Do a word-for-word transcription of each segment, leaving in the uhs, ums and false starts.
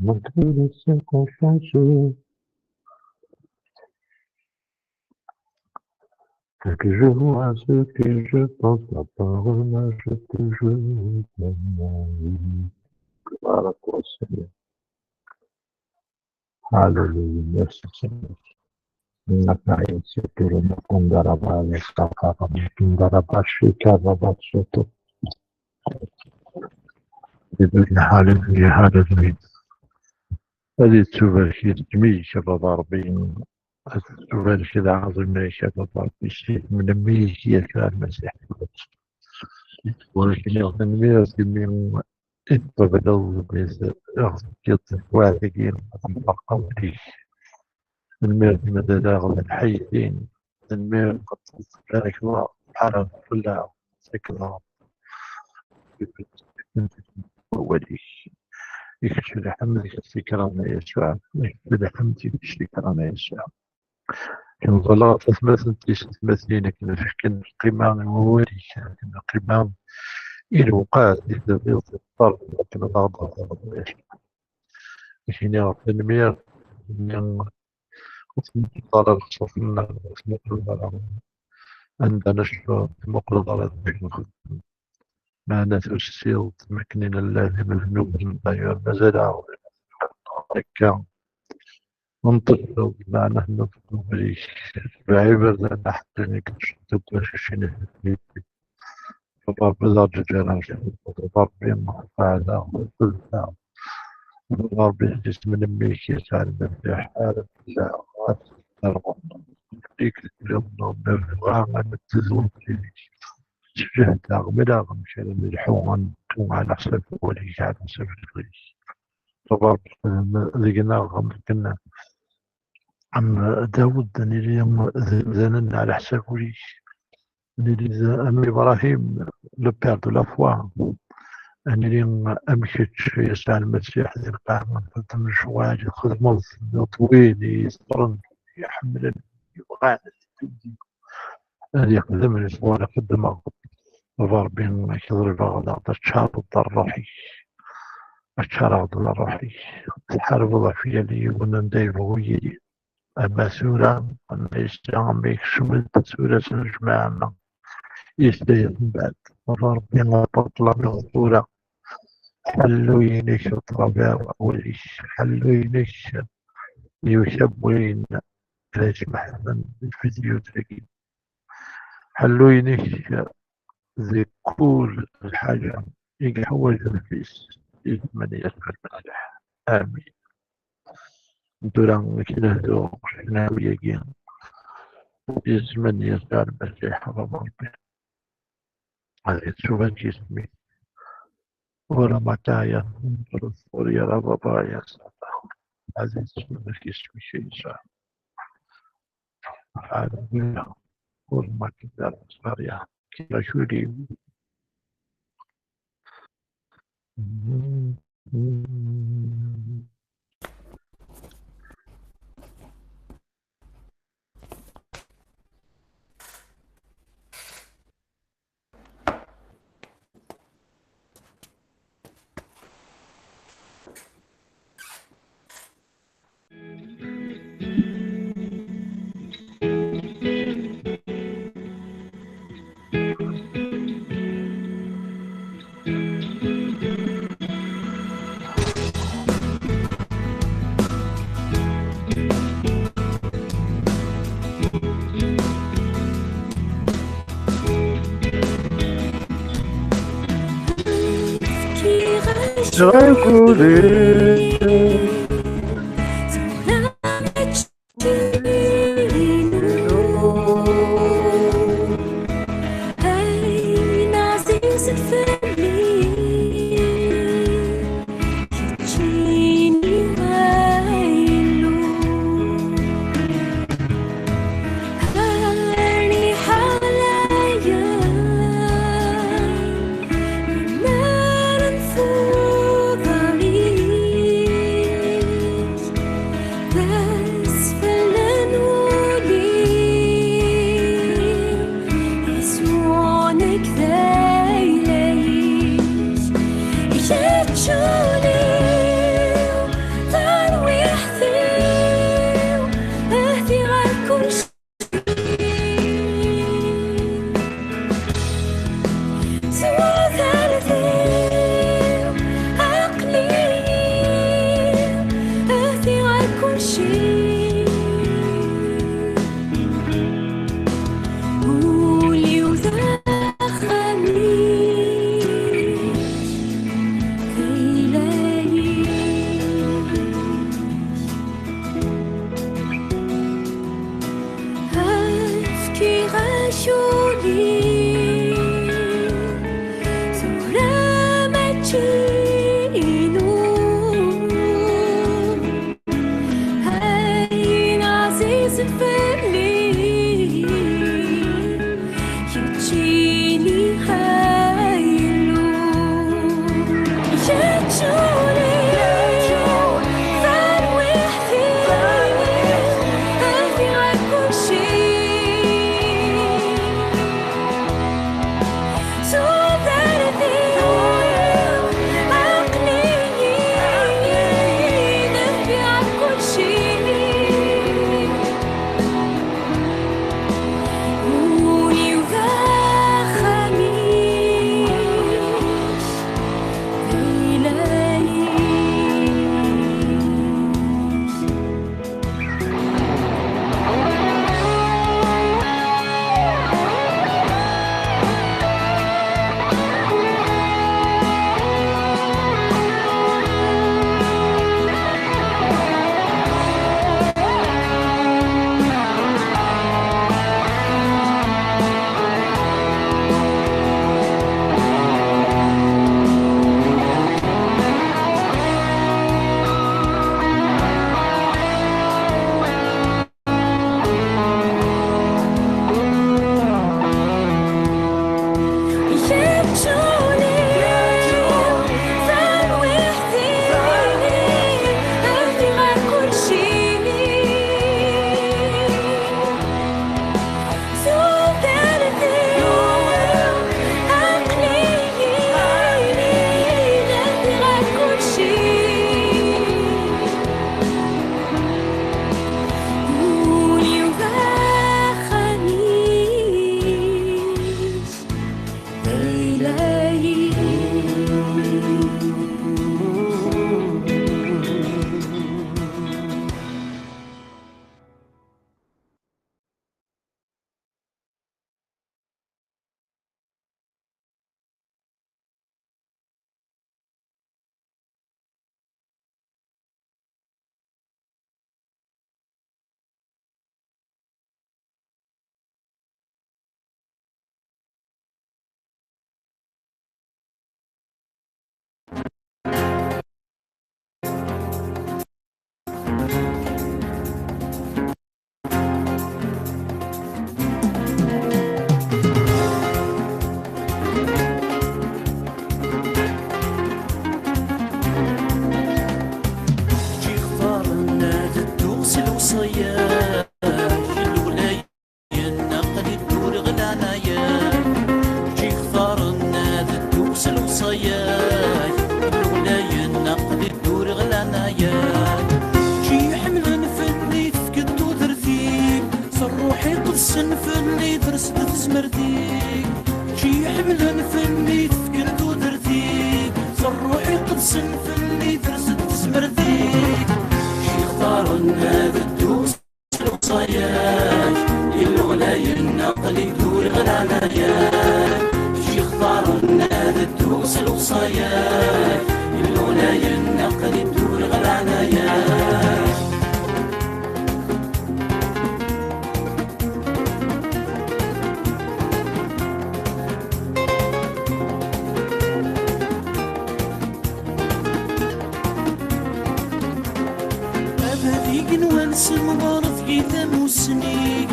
Malgré les circonstances, ce que je vois, ce que je pense, la parole m'a jeté, je t'aime. Voilà quoi, Seigneur. Hallelujah, merci Seigneur. Hallelujah, hallelujah, hallelujah. Hallelujah, hallelujah. Ad ittubarek isem-ik a Baba Ṛebbi, ad ittubarek leɛḍima-k a Baba Ṛebbi, s yisem n mmi-k Yasuɛ Lmasiḥ. Ur k-nniɣ tanemmirt imi i d-tqebleḍ, imi aɣ-tefkiḍ taswiɛt-agi ad nferq awal-ik. Tanemmirt imi d daɣ d lḥayetin. Tanemmirt ɣef tbarek-nneɣ, ḥareɣ fell-aɣ, tfakkeḍ-aɣ wawal-ik. I kečč lḥemd, i kečč tikraḍ a Yasuɛ, i kečč lḥemd, i kečč tikraḍ a Yasuɛ. Kemẓaleɣ ɣef atmaten d tisetmatin akken fken lqima i wawal-ik, akken lqima i lewqat i tebdiḍ teṭṭerḍ akken ad aɣ-d-tafeḍ a Yasuɛ. Ak-iniɣ tanemmirt, imi ur tmeqqreḍ ara lexṣuṣ-nneɣ, ur tmuqleḍ ara anda necreḍ, ur tmuqleḍ ara d acu nxeddem. Meɛna tusiḍ-d mi akken i nella d imednuben, d'ailleurs mazal-aɣ akka. Nṭeṣṣeḍ, meɛna nefḍ ubrid. Tbeɛ iberdan aḥeqqi i yeṭṭsen deg wacacin. Ṛebbi d aɣ-ǧǧeǧǧ ara ncerbeḍ. Ṛebbi ɣef ɛada, ɣef lfelsa. Ṛebbi s isem n mmi-k Yasuɛ Lmasiḥ, ara fell-aɣ, ad terɣeḍ. Zik tliḍ nebɣa ad nettezweǧ yid-k. Ttjehdeɣ, mleɣ amek ara nelḥu, ad neddu ɛla ḥsab wawal-ik, ɛla ḥsab lfil-ik. Ṛebbi, xdem deg-neɣ am akken am Dawed, ad nili d imdanen ɛla ḥsab wul-ik. Ad nili d am Ibrahim, le père de la foi. Ad nili am kečč, Yasuɛ Lmasiḥ, di lqaɛa, nxeddem lecɣal i txedmeḍ, tenniḍ win i yi-iṣebren, i yi-iḥemmlen, yebɣan ad yeddu yid-i, ad yexdem lecɣal i xeddmeɣ. Baba Ṛebbi, ad k-ḍelbeɣ daɣ ad tččareḍ d ṛṛuḥ-ik. Ad tččareḍ d ṛṛuḥ-ik. Tḥarbeḍ ɣef yal yiwen anda yebɣu yili. Ama tura, ama yesla, ama yekcem-d tura s lejmaɛ-nneɣ. Yesla-yas mbeɛd. Baba Ṛebbi, aṭṭlab-iw tura. Ḥellu-inek, aṭṭlab-iw, awal-ik. Ḥellu-inek, yucab win ara yesmeḥzen lfidyut-agi. Ḥellu-inek di kul lḥaǧa i yeḥwaǧ lfis, i tmanya tfermaliḥ. Amin. Tura, akken ad nehdu ccnawi-agi, isem n Yasuɛ Lmasiḥ, Baba Ṛebbi, ad ittubarek isem-ik. Ur amataya, ur yara Baba ya Sata. Ad ittubarek isem-ik a Yasuɛ. Hallelujah. Ur ma kidar Maria. Kira shuri. Kečč ixtaren ad dduɣ s lewṣaya-k, Illuɣlayen aql-i dduriɣ leɛnaya-k. Kečč ixtaren ad dduɣ s lewṣaya-k, Illuɣlayen aql-i dduriɣ leɛnaya-k. Kečč iḥemlen fell-i tefkiḍ tudert-ik, s ṛṛuḥ iqedsen fell-i ters-d tezmert-ik. Kečč iḥemlen fell-i tefkiḍ tudert-ik, s ṛṛuḥ iqedsen fell-i ters-d tezmert-ik. Kečč ixtaren ad dduɣ s lewṣaya-k, Illuɣlayen aql-i dduriɣ leɛnaya-k. Kečč ixtaren ad dduɣ s lewṣaya-k, Illuɣlayen aql-i dduriɣ leɛnaya-k. Abad igenwan semɣer deg-i tamusni-k,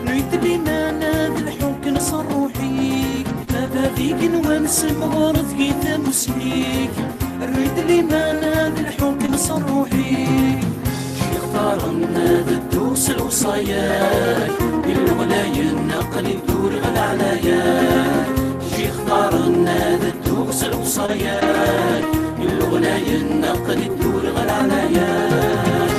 rnu-yi-d liman ad lḥuɣ kan s ṛṛuḥ-ik. Abad igenwan semɣer deg-i tamusni-k, rnu-yi-d liman ad lḥuɣ kan s ṛṛuḥ-ik. Kečč ixtaren ad dduɣ s lewṣaya-k, Illuɣlayen aql-i dduriɣ leɛnaya-k. Kečč ixtaren ad dduɣ s lewṣaya-k, Illuɣlayen aql-i dduriɣ leɛnaya-k.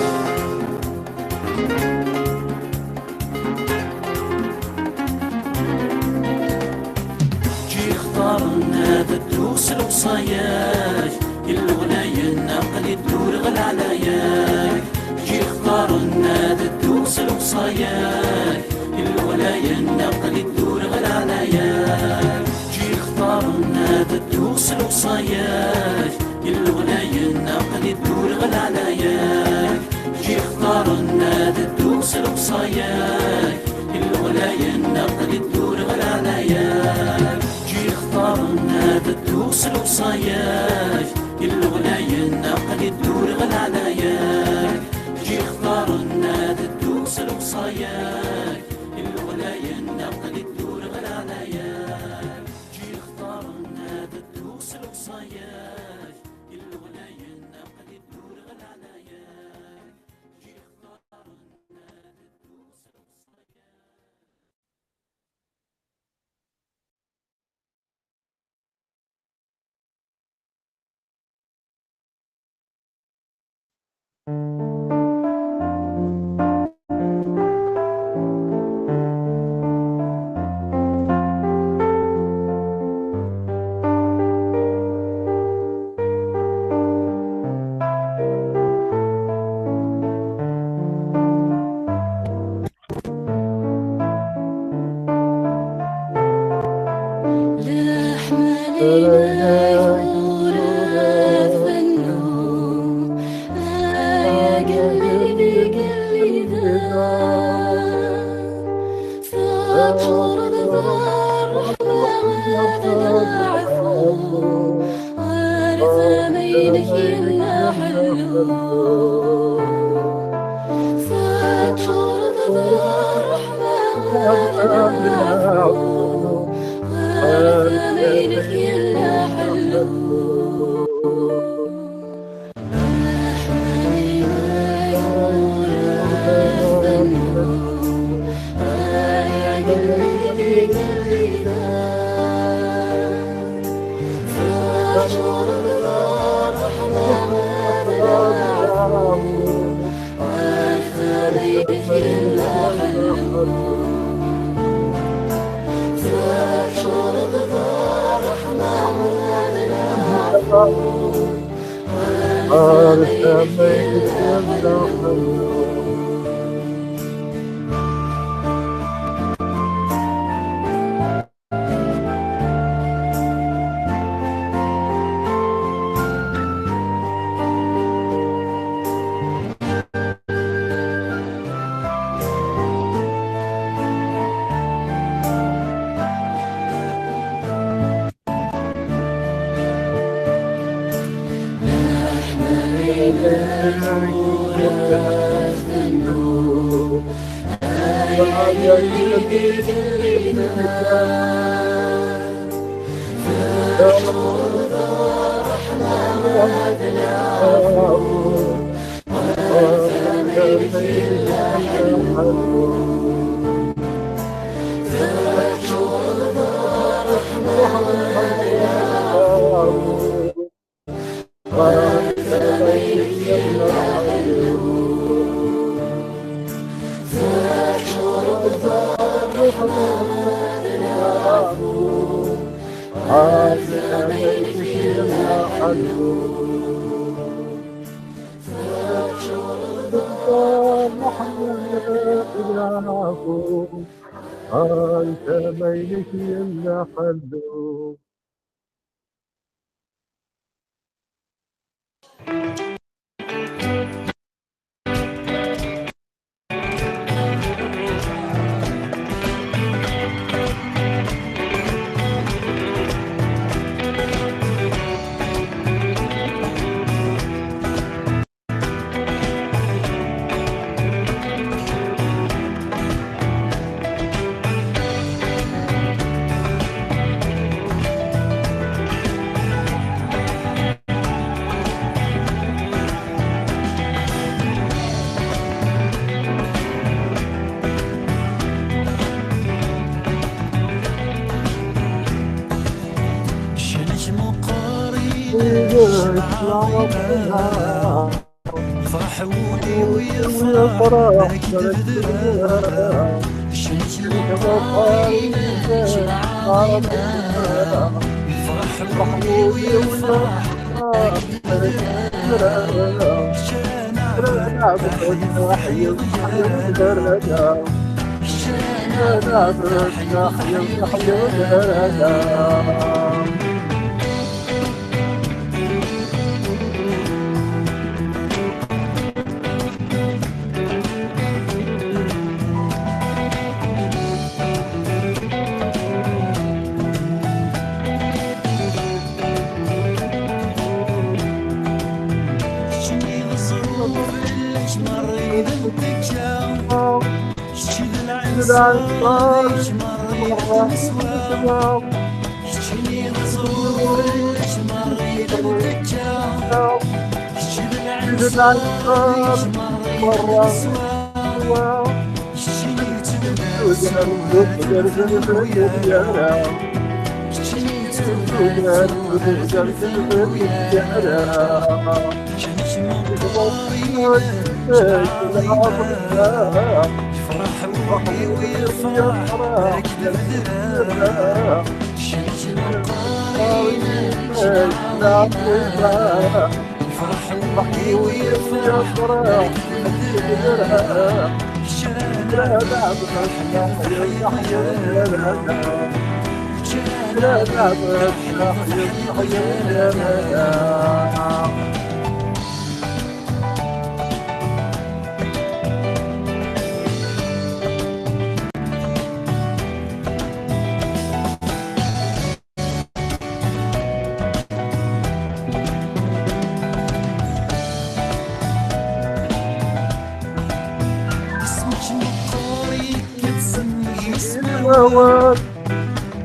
Kečč ixtaren ad dduɣ s lewṣaya-k, Illuɣlayen aql-i dduriɣ leɛnaya-k. Kečč ixtaren ad dduɣ s lewṣaya-k, Illuɣlayen aql-i dduriɣ leɛnaya-k. Kečč ixtaren ad dduɣ s lewṣaya-k, Illuɣlayen aql-i dduriɣ leɛnaya-k. Kečč ixtaren ad dduɣ s lewṣaya-k, Illuɣlayen aql-i dduriɣ leɛnaya-k. Kečč ixtaren ad dduɣ s lewṣaya-k, Illuɣlayen aql-i dduriɣ leɛnaya-k. Kečč ixtaren ad dduɣ s lewṣaya-k, Illuɣlayen aql-i dduriɣ leɛnaya-k. Kečč ixtaren ad dduɣ s lewṣaya-k, Illuɣlayen aql-i dduriɣ leɛnaya-k. أنت ميلك يلا خلو. Yefreḥ wul-iw yefreḥ, barek tebda. Cemc lqari, cemc lqari. Yefreḥ wul-iw yefreḥ, barek tebda. Kečč ad nɛebd, ad nɛebd, ad nɛebd. Kečč ad nɛebd, ad nɛebd, ad nɛebd. Keččini d ẓẓruf, fell-ak merra i d ntekka. Kečč d lɛinṣer, fell-ak merra i d neswa. Keččini d ẓẓruf, fell-ak merra i d ntekka. Kečč d lɛinṣer, fell-ak merra i d neswa.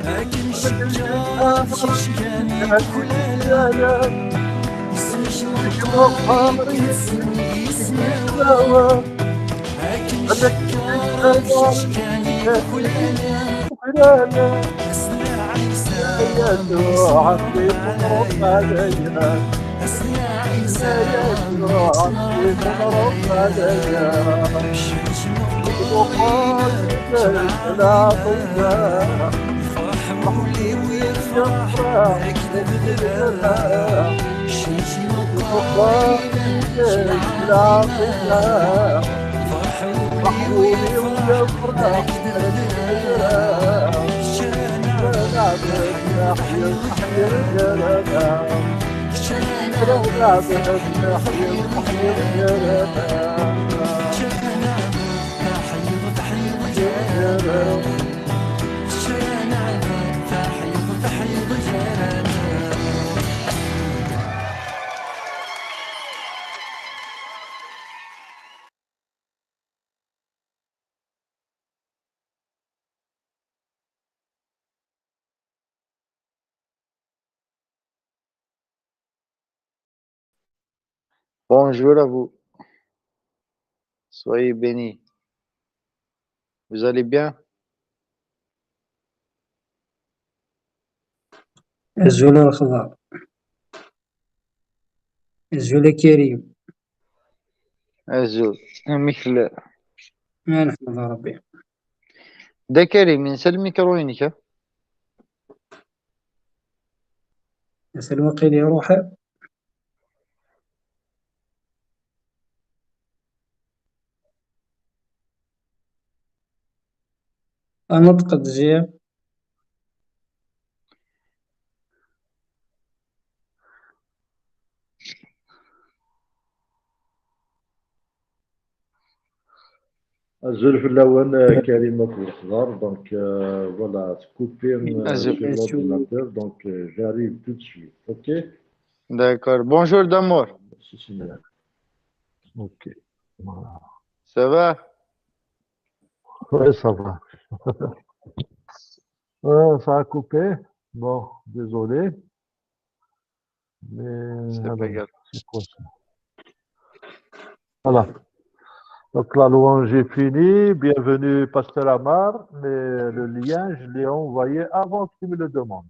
Akken cekkaɣ kečč kan i yuklalen. Isem-ik meqqar, isem, isem-ik d lawan. Akken cekkaɣ kečč kan i yuklalen. Asna Ɛisa, Yasuɛ, Ṛebbi, Ṛebbi, Ṛebbi. Asna Ɛisa, Yasuɛ, Ṛebbi, Ṛebbi. Bonjour à vous. Soyez bénis. Vous allez bien? Azul a Lexḍer. Azul a Karim. Azul. Amek tella? Ma neḥmed Rebbi. Da Karim, yensa lmikru-inek, ha? Atan waqil iruḥ. Aneṭq-d ziɣ. Azul fell-awen, euh, Karim At Lexḍer. Donc, euh, voilà, c'est coupé, euh, Azul. Sur l'ordinateur, donc, euh, j'arrive tout de suite. OK? D'accord. Bonjour Damour. Merci, Seigneur. OK. Voilà. Ça va? Ouais, ça va. Ouais, ça a coupé. Bon, désolé. Mais C'est pas voilà, grave. c'est quoi ça? Voilà. Donc la louange est finie. Bienvenue, Pasteur Amar. Mais le lien, je l'ai envoyé avant que tu me le demandes.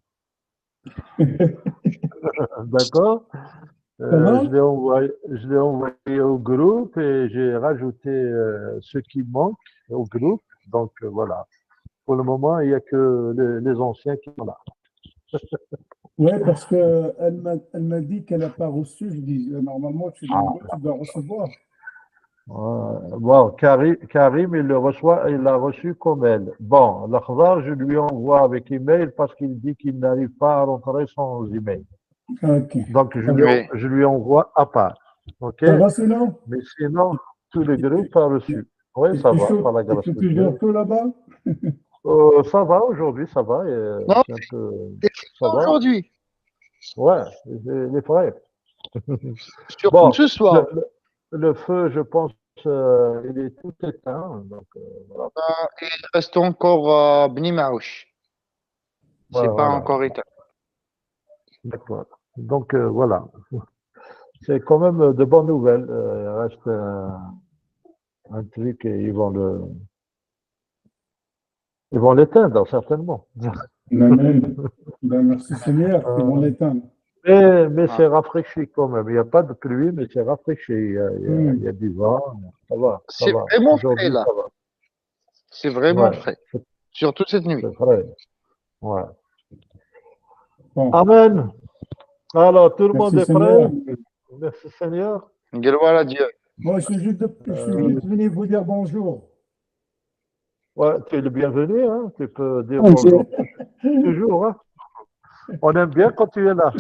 D'accord? Euh, Comment? Je l'ai envoyé, je l'ai envoyé au groupe et j'ai rajouté, euh, ceux qui manquent au groupe. Donc, euh, voilà. Pour le moment, il n'y a que les, les anciens qui sont là. Ouais, parce que elle m'a, elle m'a dit qu'elle n'a pas reçu. Je dis, euh, normalement, tu, Ah. tu dois recevoir. Euh, bon, Karim, Karim, il le reçoit, il l'a reçu comme elle. Bon, Lexḍer, je lui envoie avec email parce qu'il dit qu'il n'arrive pas à rentrer sans email. OK. Donc, je Ah lui, Oui. je lui envoie à part. OK? Ça va sinon? Mais sinon, tout le groupe a reçu. Oui, Et ça tu va, chaud, par la et tu grâce de toujours Dieu. Chaud là-bas? Euh, ça va aujourd'hui, ça va. Euh, Non, c'est un peu, C'est ça va. Aujourd'hui. Ouais, il est il est frais. Surtout Bon, ce soir. le, le- le feu, je pense, euh, il est tout éteint. Donc, euh, voilà. Euh, il reste encore euh, Bni Maouche. C'est Ouais, pas voilà. Encore éteint. D'accord. Donc, euh, voilà. C'est quand même, euh, de bonnes nouvelles. Euh, il reste, euh, un truc et ils vont le, ils vont l'éteindre, certainement. Amen. Ben, merci Seigneur, ils vont Euh, l'éteindre. Mais, mais Ah. C'est rafraîchi quand même. Il n'y a pas de pluie, mais c'est rafraîchi. Il y a, il y a- Hmm. il y a du vent. Ça va, ça C'est va. Vraiment Aujourd'hui, frais là. Ça va. C'est vraiment Ouais, frais. c'est Surtout cette nuit. C'est vrai. Ouais. Bon. Amen. Alors, tout le monde Merci est prêt? Seigneur. Merci Seigneur. Gloire à Dieu. Moi, je suis juste, de- je suis Euh, juste venu vous dire bonjour. Ouais, tu es le bienvenu, hein. Tu peux dire Ok. Bonjour toujours, hein. On aime bien quand tu es là.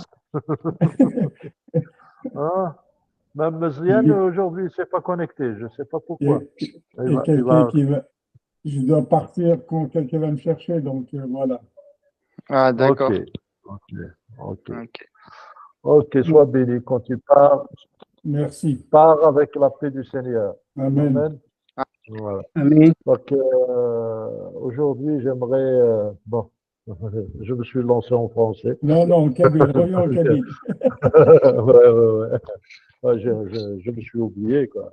Hein? Même Meziane, Il- aujourd'hui, il s'est pas connecté. Je sais pas pourquoi. Il y a, Il il y a va- il quelqu'un va- qui va. Je dois partir quand quelqu'un va me chercher, donc euh, voilà. Ah, d'accord. Ok, ok, ok. Ok. Ok, sois béni quand tu pars. Merci. Pars avec la paix du Seigneur. Amen. Amen. Voilà. Amen. Donc, euh, aujourd'hui, j'aimerais, euh, bon, je me suis lancé en français. Non, non, en kabyle, reviens en kabyle. Ouais, ouais, ouais. Ouais, je, je, je me suis oublié, quoi.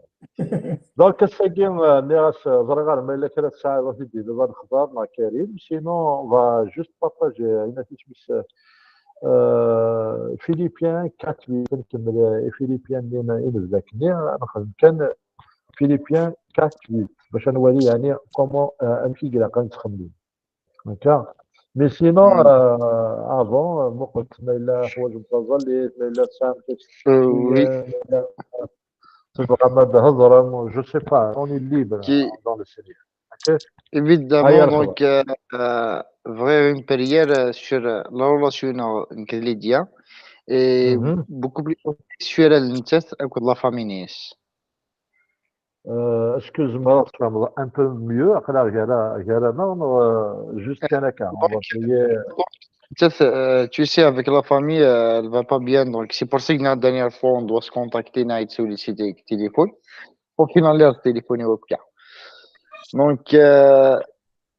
Donc, ass-agi, euh, nniɣ-as, euh, ẓriɣ ar ma yella kra tesɛiḍ ad t-id-tiniḍ a Lexḍer neɣ Karim. Sinon, on va juste partager, euh, une affiche, euh, Philippiens quatre huit, nkemmel, euh, Philippiens, nxeddem kan Philippiens quatre huit, bac ad nwali, yeɛni, comment, euh, amek i ilaq ad nettxemmim. D'accord? Mais sinon, Mm. euh, avant, euh, muqlet ma yella teḥwaǧem taẓallit, ma yella tesɛam Euh, oui. ma yella tebɣam ad thedrem, je sais pas, on est libre, Qui- euh, dans le Seigneur. Ok? Évidemment, Aïe, donc, euh, euh, vraiment une prière euh, sur euh, la relation euh, avec Lydia et Mhm. Beaucoup plus sur elle, avec la famille. Euh, est-ce que je me rends un peu mieux? Après, là, il y a là, il y a là, non, non, euh, juste qu'un écart. On va prier. Peut-être, euh, tu sais, avec la famille, euh, elle va pas bien. Donc, c'est pour ça que la dernière fois, on doit se contacter, on a été sollicité avec le téléphone. Au final, le téléphone est au pire. Donc, euh,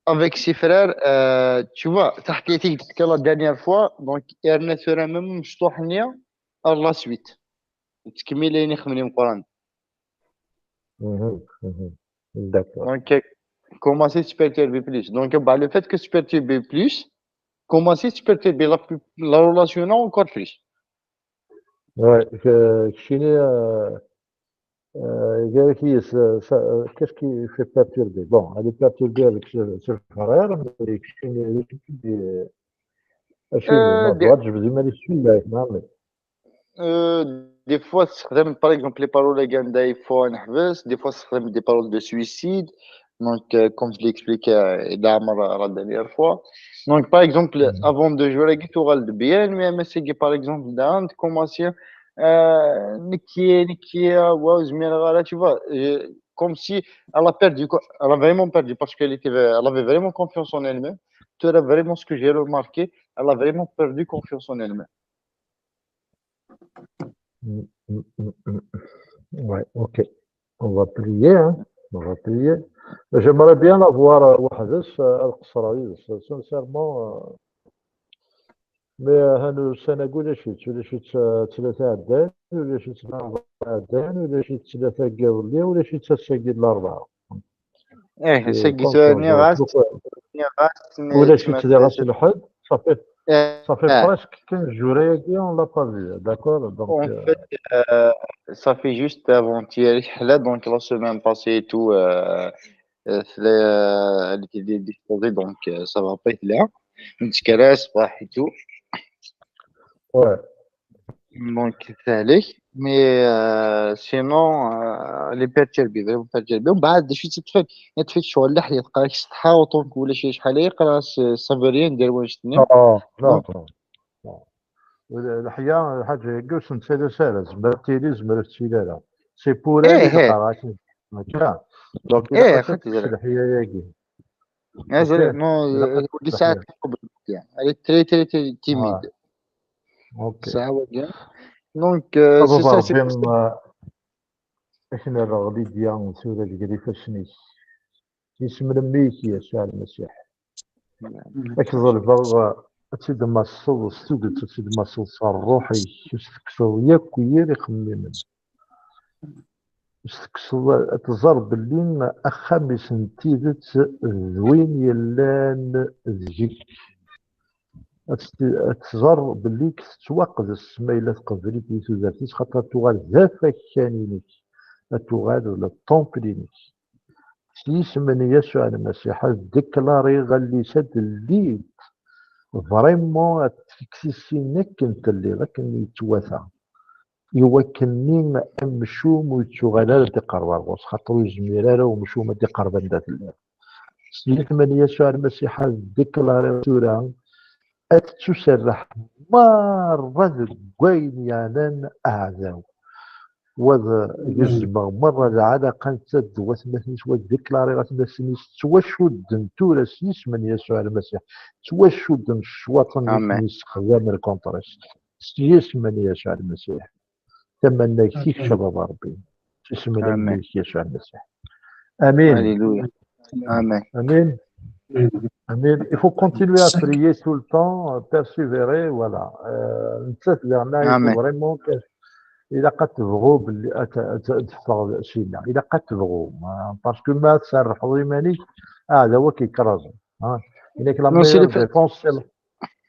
avec ses frères, euh, tu vois, تحكيتي la dernière fois, donc, elle ne sera même pas à la suite. Ttkeyyif ayen ixedmen imeqqranen. Mhm, mhm. D'accord. Donc, euh, commencer à se perturber plus. Donc, bah, le fait que se perturber plus, commencer à se perturber la, la relation encore plus. Ouais, je, je suis né, euh, euh, je vérifie, ça, ça, euh, qu'est-ce qui fait perturber? Bon, elle est perturbée avec ce, ce frère, mais je suis né, je suis né, je suis né, Euh, non, des- droite, je vous dis, mais je suis là, non, mais Euh, des fois, تستخدم, par exemple, les paroles اللي قاعد داير فوا نحبس, des fois, تستخدم des paroles de suicide. Donc, euh, comme je l'ai expliqué, euh, la, la, la dernière fois. Donc, par exemple, Mhm. avant de jouer, tu as bien, mais, mais c'est que, par exemple, dans, commencer, euh, نكي, نكي, واو, زمير, voilà, tu vois, euh, comme si elle a perdu, quoi. Elle a vraiment perdu parce qu'elle était, elle avait vraiment confiance en elle-même. Tu as vraiment ce que j'ai remarqué, elle a vraiment perdu confiance en elle-même. Mm, mm, mm, mm. Ouais, ok. On va prier, hein. On va priyer. J'aimerais bien la voir, euh, وحدها, euh, القصر, sincèrement, euh, mais, euh, هانو السنة ulac-itt, ulac-itt, euh, ثلاثة عدان, ulac-itt أربعة عدان, ulac-itt ثلاثة قبلي, ulac-itt الساقي الأربعة. ايه, c'est que Donc, c'est euh, نيغاس, donc, euh, نيغاس, mais ولا tu m'as شفت دابا fait الحد, صافي, Eh, صافي eh, presque quinze jours هادي on l'a pas vu, d'accord, donc, en euh, fait, euh, ça fait juste avant-hier, là, donc la semaine passée et tout, euh, euh, elle était disposée, donc euh, ça va pas être là. نتكرا صباح et tout. Ouais. Donc, ça allait. Mais euh, sinon, euh, les perturbés, vraiment perturbés. ومن بعد شي تتفك, تتفك شغل لحية تقراك شي تحاوطونك ولا شي شحال يقرا, ça veut rien dire واش تني. Non, non, non. الحياة حاجة يقول سنت سيدة سارة زمرتي لي زمرت سيدة. C'est pour elle إيه، إيه. تقرا هكا. Donc إيه، إلا خدت بالك. الحياة ياكي. مازال Ok. نو إلا قلت دي ساعات الحياة. قبل كاع. Elle est très très très timide. Ok. ساعة وكاع. Donc euh, c'est ça, c'est ربي، آه، احنا راه غليديا نسولك ديال فاشني. يسمى لميك يا سعد المسيح. اكضربة تدمصل السوق، تدمصل الروحي، تكسر ياك ويا يخممن. تكسر تزر باللي أخامس نتيدت ذوين يلان ذيك. تزر باللي تتواقد السما إلا تقبلت دي تودرتيس، خاطر تغال ذا فكان إنك، تغال ولا الطومبل إنك. S yisem n Yasuɛ Lmasiḥ, ad dekklariɣ allis ad llint vraiment ad tfeksisin akken telliḍ, akken yettwata. Iwakken-nni amcum ur yettuɣal ara ad d-iqerreb ar ɣur-s, xaṭer ur yezmir ara umcum ad d-iqerreb anda telliḍ. S yisem n Yasuɛ Lmasiḥ, ad dekklariɣ tura ad tettuserreḥ merra deg wayen yeɛnan aɛdaw. Wa d gezmeɣ merra lɛalaqa netta d watmaten-is, wa dekklariɣ atmaten-is ttwacudden tura s yisem n Yasuɛ Lmasiḥ, ttwacudden ccwaṭen i Amen. ten-yessexdamen contre-s s yisem n Yasuɛ Lmasiḥ. Tamannagt-ik, a Baba Rebbi, s yisem n Amen. Mmi-k Yasuɛ Lmasiḥ. Amin. Alléluia. Amen. Amin. Amin. Il faut continuer à prier tout le temps, euh, persévérer, voilà. Euh, nettat daɣen, il faut Amen. Vraiment que ilaq ad tebɣu belli ad t-, ad t-, ad teffeɣ syenna. Ilaq ad tebɣu, hein, parce que ma tserrḥeḍ iman-ik, aɛdaw ad k-yekraẓen, hein. Inek la Non, c'est le meilleure fait. Défense, c'est l-,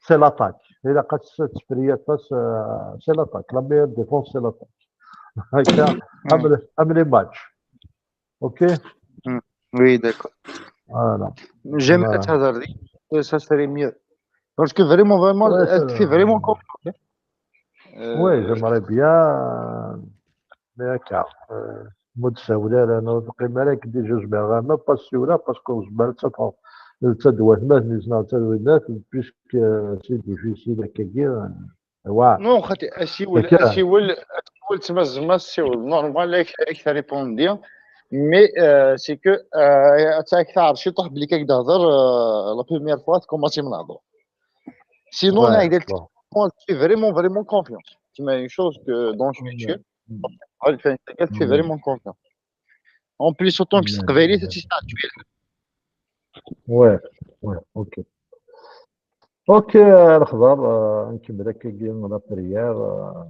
c'est l'attaque. Ilaq ad tt-, tprier aṭas, euh, c'est l'attaque. La meilleure défense, c'est l'attaque. Haka, am, am les matchs. Ok? Oui, d'accord. Voilà. J'aime Voilà. être hasardé. Ça serait mieux. Parce que vraiment, vraiment, Ouais, elle ça- fait vraiment confiance. Euh, Oui, j'aimerais bien. Mais هكا, euh, مود ساولة، أنا نقيم عليك ديجا جمع غانا، pas sûr, parce que جمع تفهم. تدوات مات، نسنا تدوات مات, puisque c'est difficile هكاكي. Ouais. Non, خاطي اسيول هكا. اسيول اسيول تما زعما اسيول normal اكثر répondre. Mais euh, c'est que euh, تعرف شي طاح بلي كيك تهضر, euh, la première fois تكومونسي من الهضره. Sinon, Ouais, انا اذا bon. Tu fais vraiment, vraiment confiance. C'est une chose que, dont je suis sûr. Tu fais vraiment confiance. En plus, autant que c'est vrai, c'est ça. Ouais, ouais, ok. Ok, الخضر, euh, نكمل هكاكي la prière, euh,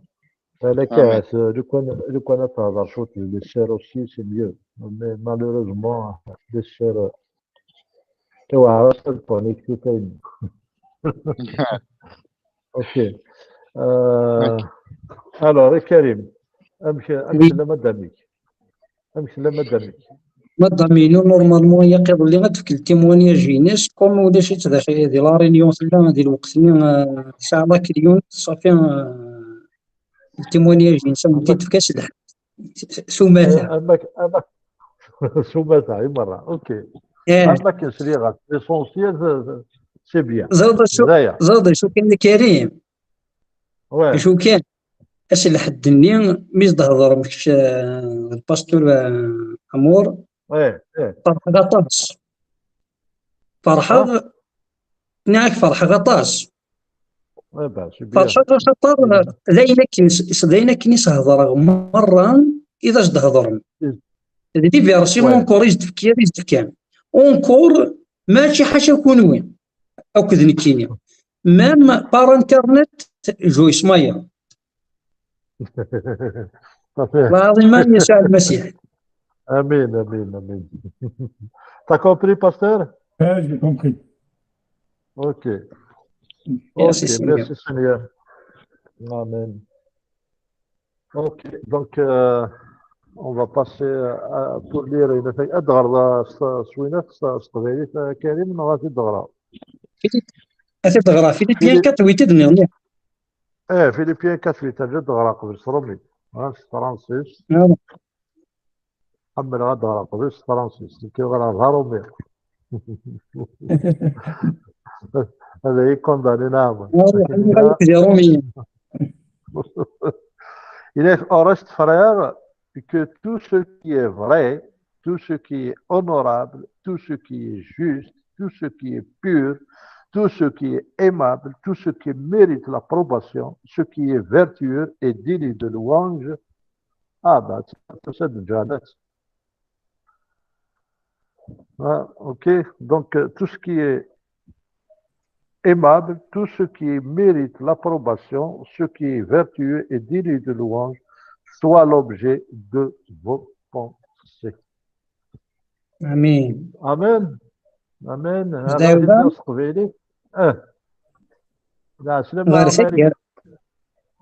Balak ahat, lukan, lukan ad tehder cwiṭ d les sœurs aussi, c'est mieux. Mais malheureusement, les sœurs, iwɛer-as ad connecter tayemmi. Ok. Euh, alors, et Karim, amek, amek tella madame-ik? Amek tella madame-ik? Madame-inu, normalement, yak iḍelli ad tefk le témoignage-ines, comme ulac-itt d acu, di La Réunion tella di lweqt-nni, euh, tesɛa la cliente, ṣafi, euh, le témoignage-ines, ad wen-t-id-tefk s lḥeqq. S umata. Eh, am ak-, am ak-, s umata, i merra. Ok. Eh. Am akken sliɣ-as. L'essentiel, c'est, c'est bien. Ẓriḍ acu, ẓriḍ acu kan, Karim? Ouais. Acu kan? Ass n lḥedd-nni, mi s-d-hedrem kečč, eh, d pasteur, eh, Amour, ouais, ouais, ferḥeɣ aṭas. Ferḥeɣ, ah, nniɣ-ak ferḥeɣ aṭas. Eh ben, c'est bien. Ferḥeɣ axaṭer d ayen akken s-, s-, d ayen akken i s-hedreɣ merra i d as-d-hedren. Mm. D les versions, ouais, encore i s-d-fkiɣ, i s-d-fkan. Encore, mačči ḥaca kunwi, akked nekkini. Même par internet, je suis Ismaïl. صافي. العظيم يسوع المسيح. Amin, amin, amin. T'as compris, pasteur? Oui, j'ai compris. Ok. Merci, ok, Seigneur. Merci, Seigneur. Amen. Ok, donc, euh, on va passer à, pour lire une feuille. Ad ɣreɣ s, s, s teqbaylit, euh, Karim, neɣ ad t-id-ɣreɣ? Ad t-id-ɣreɣ, Philippiens quatre huit id-nniḍen. Eh, Philippiens quatre huit, ad ɣreɣ qbel s Rumi. Ha, s Francis. Ah. Ḥemmleɣ ad ɣreɣ qbel s Francis. Nekk ɣreɣ d Arumi. Ad iyi-kondani, neɣ? Ah, ḥemmleɣ ad ɣreɣ d Arumi. Il est, au reste, frère, que tout ce qui est vrai, tout ce qui est honorable, tout ce qui est juste, tout ce qui est pur, tout ce qui est aimable, tout ce qui mérite l'approbation, ce qui est vertueux et digne de louange. Ah, bah, ça, ça, c'est déjà net. Hein, ok, donc, euh, tout ce qui est aimable, tout ce qui mérite l'approbation, ce qui est vertueux et digne de louange, soit l'objet de vos pensées. Amin. Amin. Amin. Amin. Eh.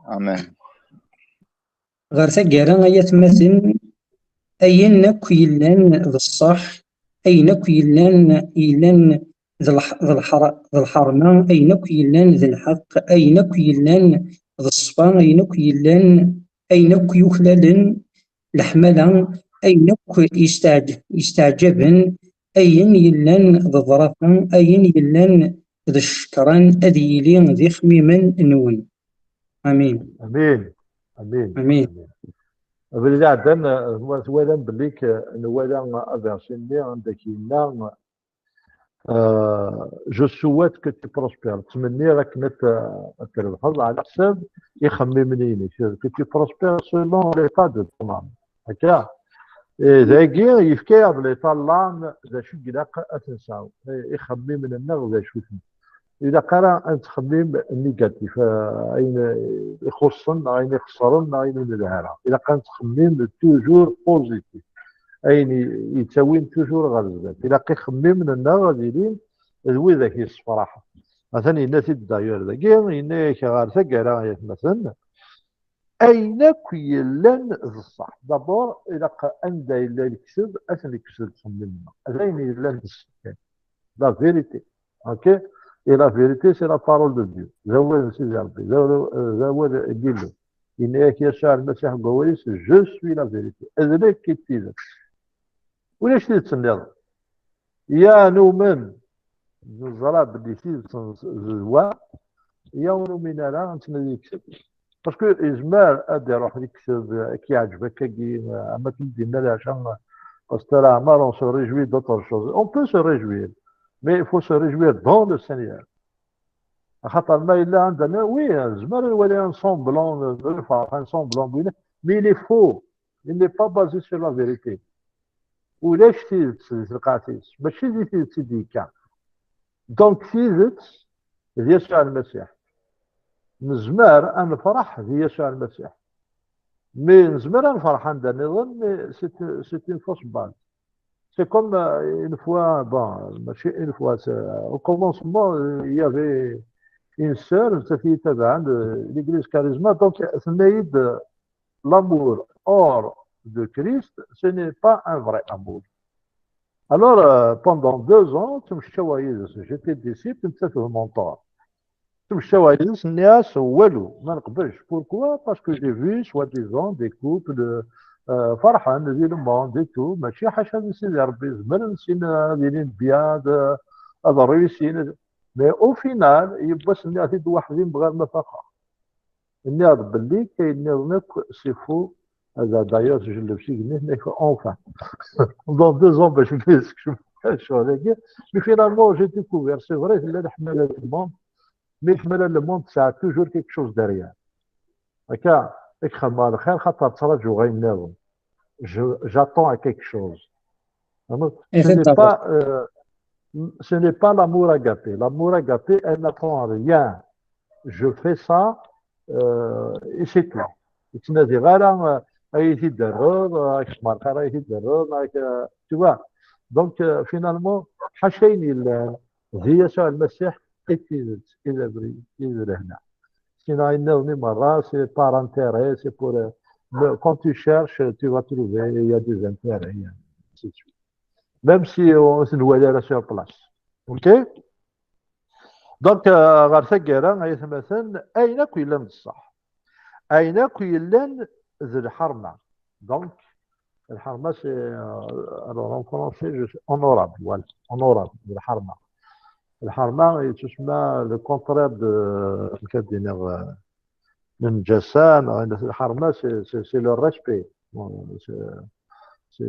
Amin. Ɣer taggara, ay atmaten, ayen akk yellan d ṣṣeḥ, ayen akk yellan, yellan d lḥ-, d lḥer-, d lḥerma, ayen akk yellan d lḥeqq, ayen akk yellan d ṣṣfa, ayen akk yellan, ayen akk yuklalen leḥmala, ayen akk yesteɛǧ-, yesteɛǧaben, ayen yellan d ḍḍrafa, ayen yellan d ccekran, ad yili d ixemmimen-nwen. Amin. Amin. Amin. Amin. Amin. Abrid iɛeddan, eh, twalam belli k-, nwala aversi-nni anda k-yenna, euh, je souhaite que tu prospères. Ttmenniɣ akken ad t-, ad trebḥeḍ ɛla ḥsab ixemmimen-inek. Que tu prospères selon l'état de ton âme. Akka. Eh, dagi, yefka-yaɣ-d l'état de l'âme, d acu i ilaq ad t-nesɛu. Eh, ixemmimen-nneɣ d acu-ten. Ilaq ara ad nettxemmim négatif, eh, ayen ixuṣṣen, neɣ ayen ixeṣren, neɣ ayen ur nelhi ara. Ilaq ad nettxemmim toujours positif. Ayen i-, yettawin toujours ɣer zdat. Ilaq ixemmimen-nneɣ ad ilin d widak yessefraḥen. Atan yenna-t-id d'ailleurs dagi, yenna-yak ɣer taggara, ay atmaten, ayen akk yellan d ṣṣeḥ. D'abord, ilaq anda yella lekteb, ad t-nekkes deg uxemmem-nneɣ. D ayen yellan d ṣṣeḥ kan. La vérité. Ok? Et la vérité, c'est la parole de Dieu. D awal n Sidi Ṛebbi, d awal, d awal n Yillu. Yenna-yak Yasuɛ Lmasiḥ deg wawal-is, je suis la vérité. D nekk i d tidet. Ulac tidet nniḍen. Ya numen, neẓra belli tidet n-, d wa, ya ur numin ara, ad nettnadi lekteb. Parce que yezmer ad iruḥ lekteb, ad k-yeɛǧeb akkagi, am akken d-yenna leɛca, Pasteur Ɛmar, on se réjouit d'autre chose. On peut se réjouir, mais il faut se réjouir dans le Seigneur. Axaṭer ma yella anda, oui, nezmer ad nwali un semblant de, de lferḥ, un semblant n winna, mais il est faux. Il n'est pas basé sur la vérité. Ulac tidet di telqaɛt-is. Mačči di tidet i d-yekka. Donc, tidet d Yasuɛ Lmasiḥ. Nezmer ad nefreḥ di Yasuɛ Lmasiḥ. Mais nezmer ad nferḥ anda nniḍen, mais c'est c'est une fausse base. C'est comme euh, une fois, bon, mačči une fois, c'est- au commencement, euh, il y avait une sœur, c'est qui était dans l'église charisma, donc tenait de l'amour hors de Christ, ce n'est pas un vrai amour. Alors, euh, pendant deux ans, j'étais disciple, j'étais mentor. Ttmectawa yid-s, nniɣ-as walu, ma neqbel. Pourquoi? Parce que j'ai vu, soi-disant, des couples euh, ferḥen di le monde et tout, mačči ḥaca di Sidi Rebbi, zemren sin ad ilin bien, ad, ad réussin. Mais au final, yiwwas nniɣ-t-id weḥd-i, bɣiɣ ma faqeɣ. Nniɣ-d belli ayen nniḍen akk c'est faux. D'ailleurs, je le sais, mais enfin. Dans deux ans, ben, je vais ccɣel-agi. Mais finalement, j'ai découvert, c'est vrai, tella leḥmala di le monde, mais leḥmala di le monde, ça a toujours quelque chose derrière. Akka, i xedmeɣ lxir, xaṭer ttraǧuɣ ayen nniḍen. Je- J'attends à quelque chose. Ce n'est pas, euh, ce n'est pas l'amour agapé. L'amour agapé, elle n'attend rien. Je fais ça, euh, et c'est tout. Ur ttnadiɣ ara, euh, ad iyi-t-id-terreḍ, euh, ad xedmeɣ lxir, ad iyi-t-id-terreḍ, ad k- tu vois. Donc, euh, finalement, ḥaca ayen yellan, d Yasuɛ Lmasiḥ i d tidet, i d abrid, i d lehna. Sinon, ayen nniḍen merra, c'est par intérêt, c'est pour, euh, le- quand tu cherches, tu vas trouver, il y a des intérêts, et ainsi de suite. Même si on ne voit pas sur place. OK? Donc, euh, ɣer taggara, ay atmaten, ayen akk yellan d ṣṣeḥ, ayen akk yellan d lḥerma. Donc, lḥerma, c'est, euh, alors en français, je sais, honorable, voilà, honorable, lḥerma. Lḥerma, yettusemma le contraire de, amek ad d-iniɣ, euh, lnǧasa, neɣ lḥerma, c'est, c'est, c'est le respect. Bon, c'est, c'est,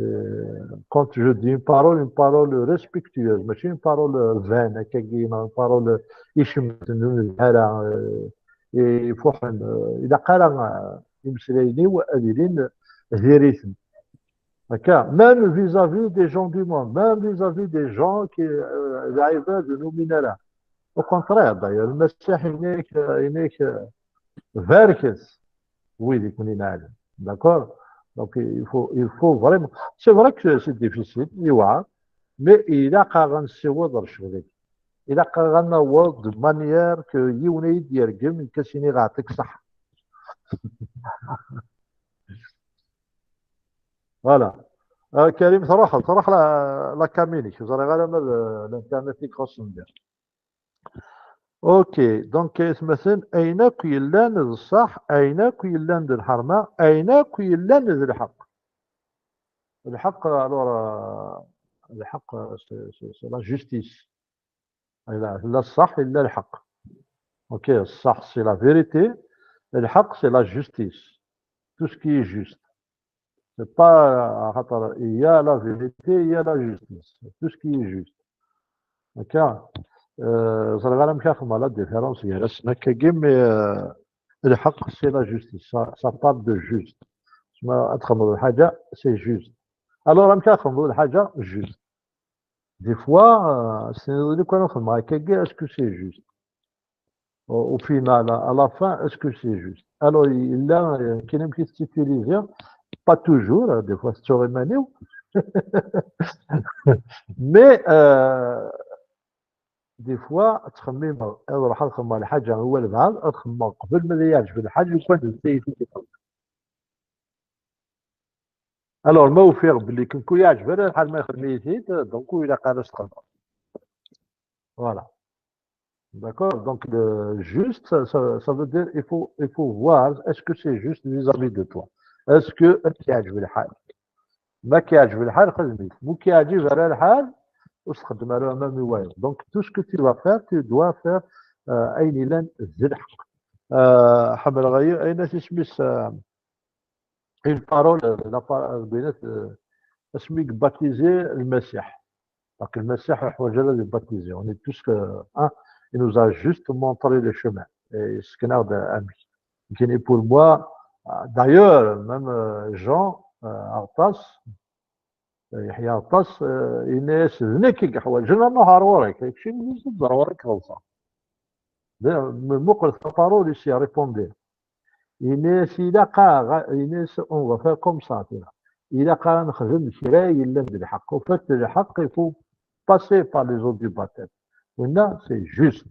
quand je dis une parole, une parole respectueuse, mačči une parole vaine, akkagi, neɣ une parole icemten, ur nelhi ara, euh, ifuḥen, euh, ilaq ara, euh, imeslayen-iw ad ilin diri-ten. Akka, même vis-à-vis des gens du monde, même vis-à-vis des gens qui, euh, d lɛibad ur numin ara. Au contraire, d'ailleurs, Lmasiḥ yenna-k, yenna-k, euh, barket wid i ken-ineɛlen. D'accord? Donc, il faut, il faut vraiment. C'est vrai que c'est difficile, yewɛer, mais ilaq-aɣ ad nessiweḍ ɣer ccɣel-agi. Ilaq-aɣ ad naweḍ de manière que yiwen ad yi-d-yergem, nekk ad s-iniɣ yeɛṭik ṣṣeḥḥa. Voilà. Euh, Karim, truḥ, truḥ la, la cam-inek. Ur ẓriɣ ara ma d, euh, l'internet i ixuṣṣen da. OK, donc, ay atmaten, ayen akk yellan d ṣṣeḥ, ayen akk yellan d lḥerma, ayen akk yellan d lḥeqq. Lḥeqq, alors, euh, lḥeqq, euh, c'est, c'est, c'est la justice. Yella, yella ṣṣeḥ, yella lḥeqq. OK, ṣṣeḥ, c'est la vérité. Lḥeqq, c'est la justice. Tout ce qui est juste. C'est pas, euh, il y a la vérité, il y a la justice. Tout ce qui est juste. D'accord? Euh, ẓriɣ ara amek ara xedmeɣ la différence gar-asen akkagi, mais, euh, lḥeqq, c'est la justice. Ça, ça parle de juste. Tessma ad txedmeḍ lḥaǧa, c'est juste. Alors, amek ara txedmeḍ lḥaǧa juste? Des fois, euh, c'est une fois, est-ce que c'est juste? Au, au final, à la fin, est-ce que c'est juste? Alors, il a, euh, كاين يمكن تيتيليزي, pas toujours, hein, des fois, c'est sur Emmanuel. Mais, euh, des fois, تخمم, أروح أخمم على حاجة هو البعض, أخمم قبل ما يعجب الحاجة, يكون السيد. Alors, ma ufiɣ belli ken-, ken-, yeɛjeb ara lḥal ma ixdem-iyi-t-id, donc, ur ilaq ara s-txedmeḍ. Voilà. D'accord? Donc, le juste, ça, ça, ça veut dire, il faut, il faut voir, est-ce que c'est juste vis-à-vis de toi? Est-ce que ad k-yeɛjeb lḥal? Ma k-yeɛjeb lḥal, xdem-it. Ma ur k-yeɛjib ara lḥal, ur s-txeddem ara même i wayeḍ. Donc, tout ce que tu vas faire, tu dois faire, euh, ayen ilan d lḥeqq. Euh, ḥemmleɣ ay-, ayen at isem-is, euh, une parole, euh, la pa-, euh, Gwyneth, euh, asmi i yebaptizi Lmasiḥ. Donc, Lmasiḥ ur yeḥwaǧ ara ad yebaptizi. On est tous que, hein, il nous a juste montré le chemin. Et c'est que, euh, amis. Et pour moi, euh, d'ailleurs, même, euh, Jean, euh, Artas, euh, Yeḥya Artas, euh, yenna-yas, d nekk i yeḥwaǧen ad nruḥ ɣer ɣur-k. Kečč i d-ẓer ɣur-k ɣelḍeɣ. D-, m-, muqel la parole ici, répondez. Yenna-yas, ilaq-aɣ, yenna-yas, on va faire comme ça, tura. Ilaq-aɣ ad nexdem kra yellan d lḥeqq. Au fait, le lḥeqq, il faut passer par les eaux du baptême. Winna, c'est juste.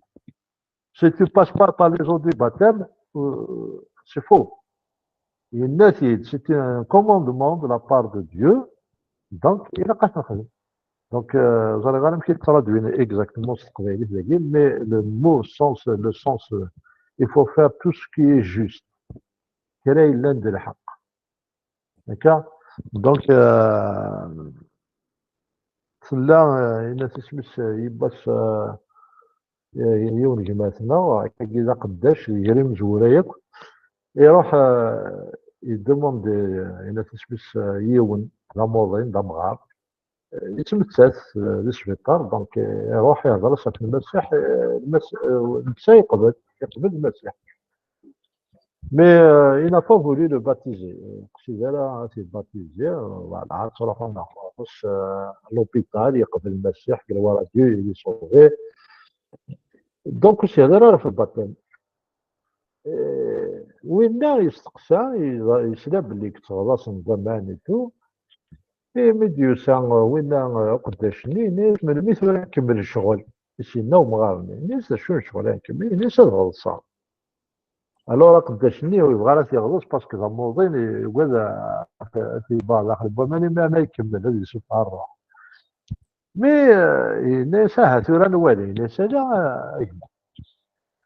Si tu passes pas par les eaux du baptême, euh, c'est faux. Yenna-t-id, c'est un commandement de la part de Dieu, donc ilaq ad t-nexdem. Donc, euh, ẓriɣ ara amek i traduin exactement s teqbaylit dagi, mais le mot, sens, le sens, euh, il faut faire tout ce qui est juste. Kra yellan d lḥeqq. Akka? Donc, euh, tella, euh, yenna-t isem-is, euh, yiwwas, euh, yiwen n gma-tneɣ, akkagi d aqeddac, gar imezwura yakk. Iruḥ, euh, yedemande, euh, yenna-t isem-is, euh, yiwen, d amuḍin, d amɣar. Euh, yettmettat, euh, di sbiṭar, donc, euh, iruḥ ihder-as ɣef Lmasiḥ, euh, Lmas-, euh, netta yeqbel, yeqbel Lmasiḥ. Mais, euh, il n'a pas voulu le baptiser. Ur yeqsid ara ad t-yebaptizi, euh, voilà, ad truḥ neɣ ɣur-s, euh, l'hôpital, yeqbel Lmasiḥ, grâce à Dieu, il est sauvé. Donc, ur s-yehder ara ɣef lbaṭel. Eh, winna yesteqsa, yesla belli yettɣeḍ-asen-d aman et tout. Imi d-yusa, eh, winna, eh, uqeddac-nni, yenna-yas, "Melmi tura nkemmel ccɣel?" I s-yenna umɣar-nni. Yenna-yas, "D acu n ccɣel ara nkemmel?" Yenna-yas, "Ad ɣeḍseɣ." Alors aqeddac-nni ur yebɣi ara ad t-yeɣḍes parce que d amuḍin, yugad ad t-yebbeɛ daxel n waman, imi ara ikemmel ad yessufeɣ ṛṛuḥ. Mais, euh, yenna-yas, "Aha, tura nwali." Yenna-yas, "Ala, a gma."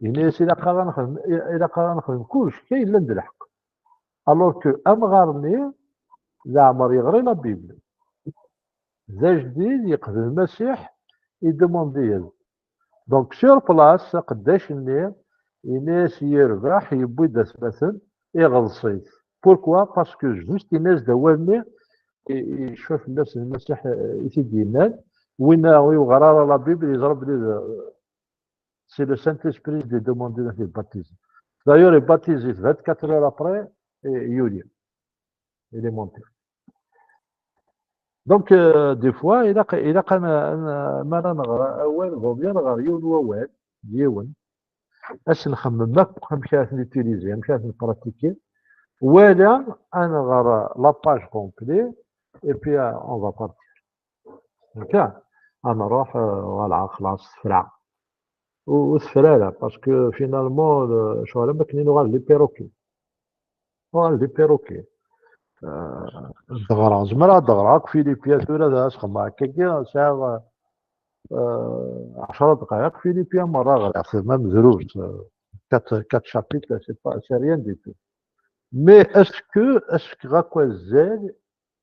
Yenna-yas, "Ilaq-aɣ ad nexdem, ilaq-aɣ ad nexdem kullec kan yellan d lḥeqq." Alors que amɣar-nni leɛmer yeɣri la Bible. D ajdid, yeqbel Lmasiḥ, idemandi-yas. Donc, sur place, aqeddac-nni, yenna-yas, "Yerbeḥ, yewwi-d atmaten, iɣeḍs-it." Pourquoi? Parce que juste yenna-yas-d awal-nni, i, i yecfa fell-as Lmasiḥ, eh, i t-id-yennan, win ur yeɣri ara la Bible, yeẓra belli d, c'est le Saint-Esprit qui demande de baptiser. D'ailleurs, il est baptisé vingt-quatre heures après, et yuli. Il est monté. Donc, euh, des fois, ilaq, ilaq ad n-, ad n-, mi ara nɣer awal, vaut mieux nɣer yiwen wawal, yiwen. Ad s-nxemmem akk amek ara ten-utiliser, amek ara ten-pratiquer. Wala ad nɣer la page complète, et puis, euh, on va partir. Akka, ad nruḥ, euh, voilà, xlaṣ, tefra. Ur, ur tefra ara, parce que finalement, euh, ccɣel am akken i nuɣal d les perroquets. Nuɣal d les perroquets. Euh, d-ɣreɣ, zemreɣ ad d-ɣreɣ akk Philippiens tura, d asxemmer akkagi, sɛiɣ, euh, ɛecra dqayeq, Philippiens merra ɣriɣ-t, même drus, euh, quatre, quatre chapitres, c'est pas, c'est rien du tout. Mais est-ce que, est-ce que akk azal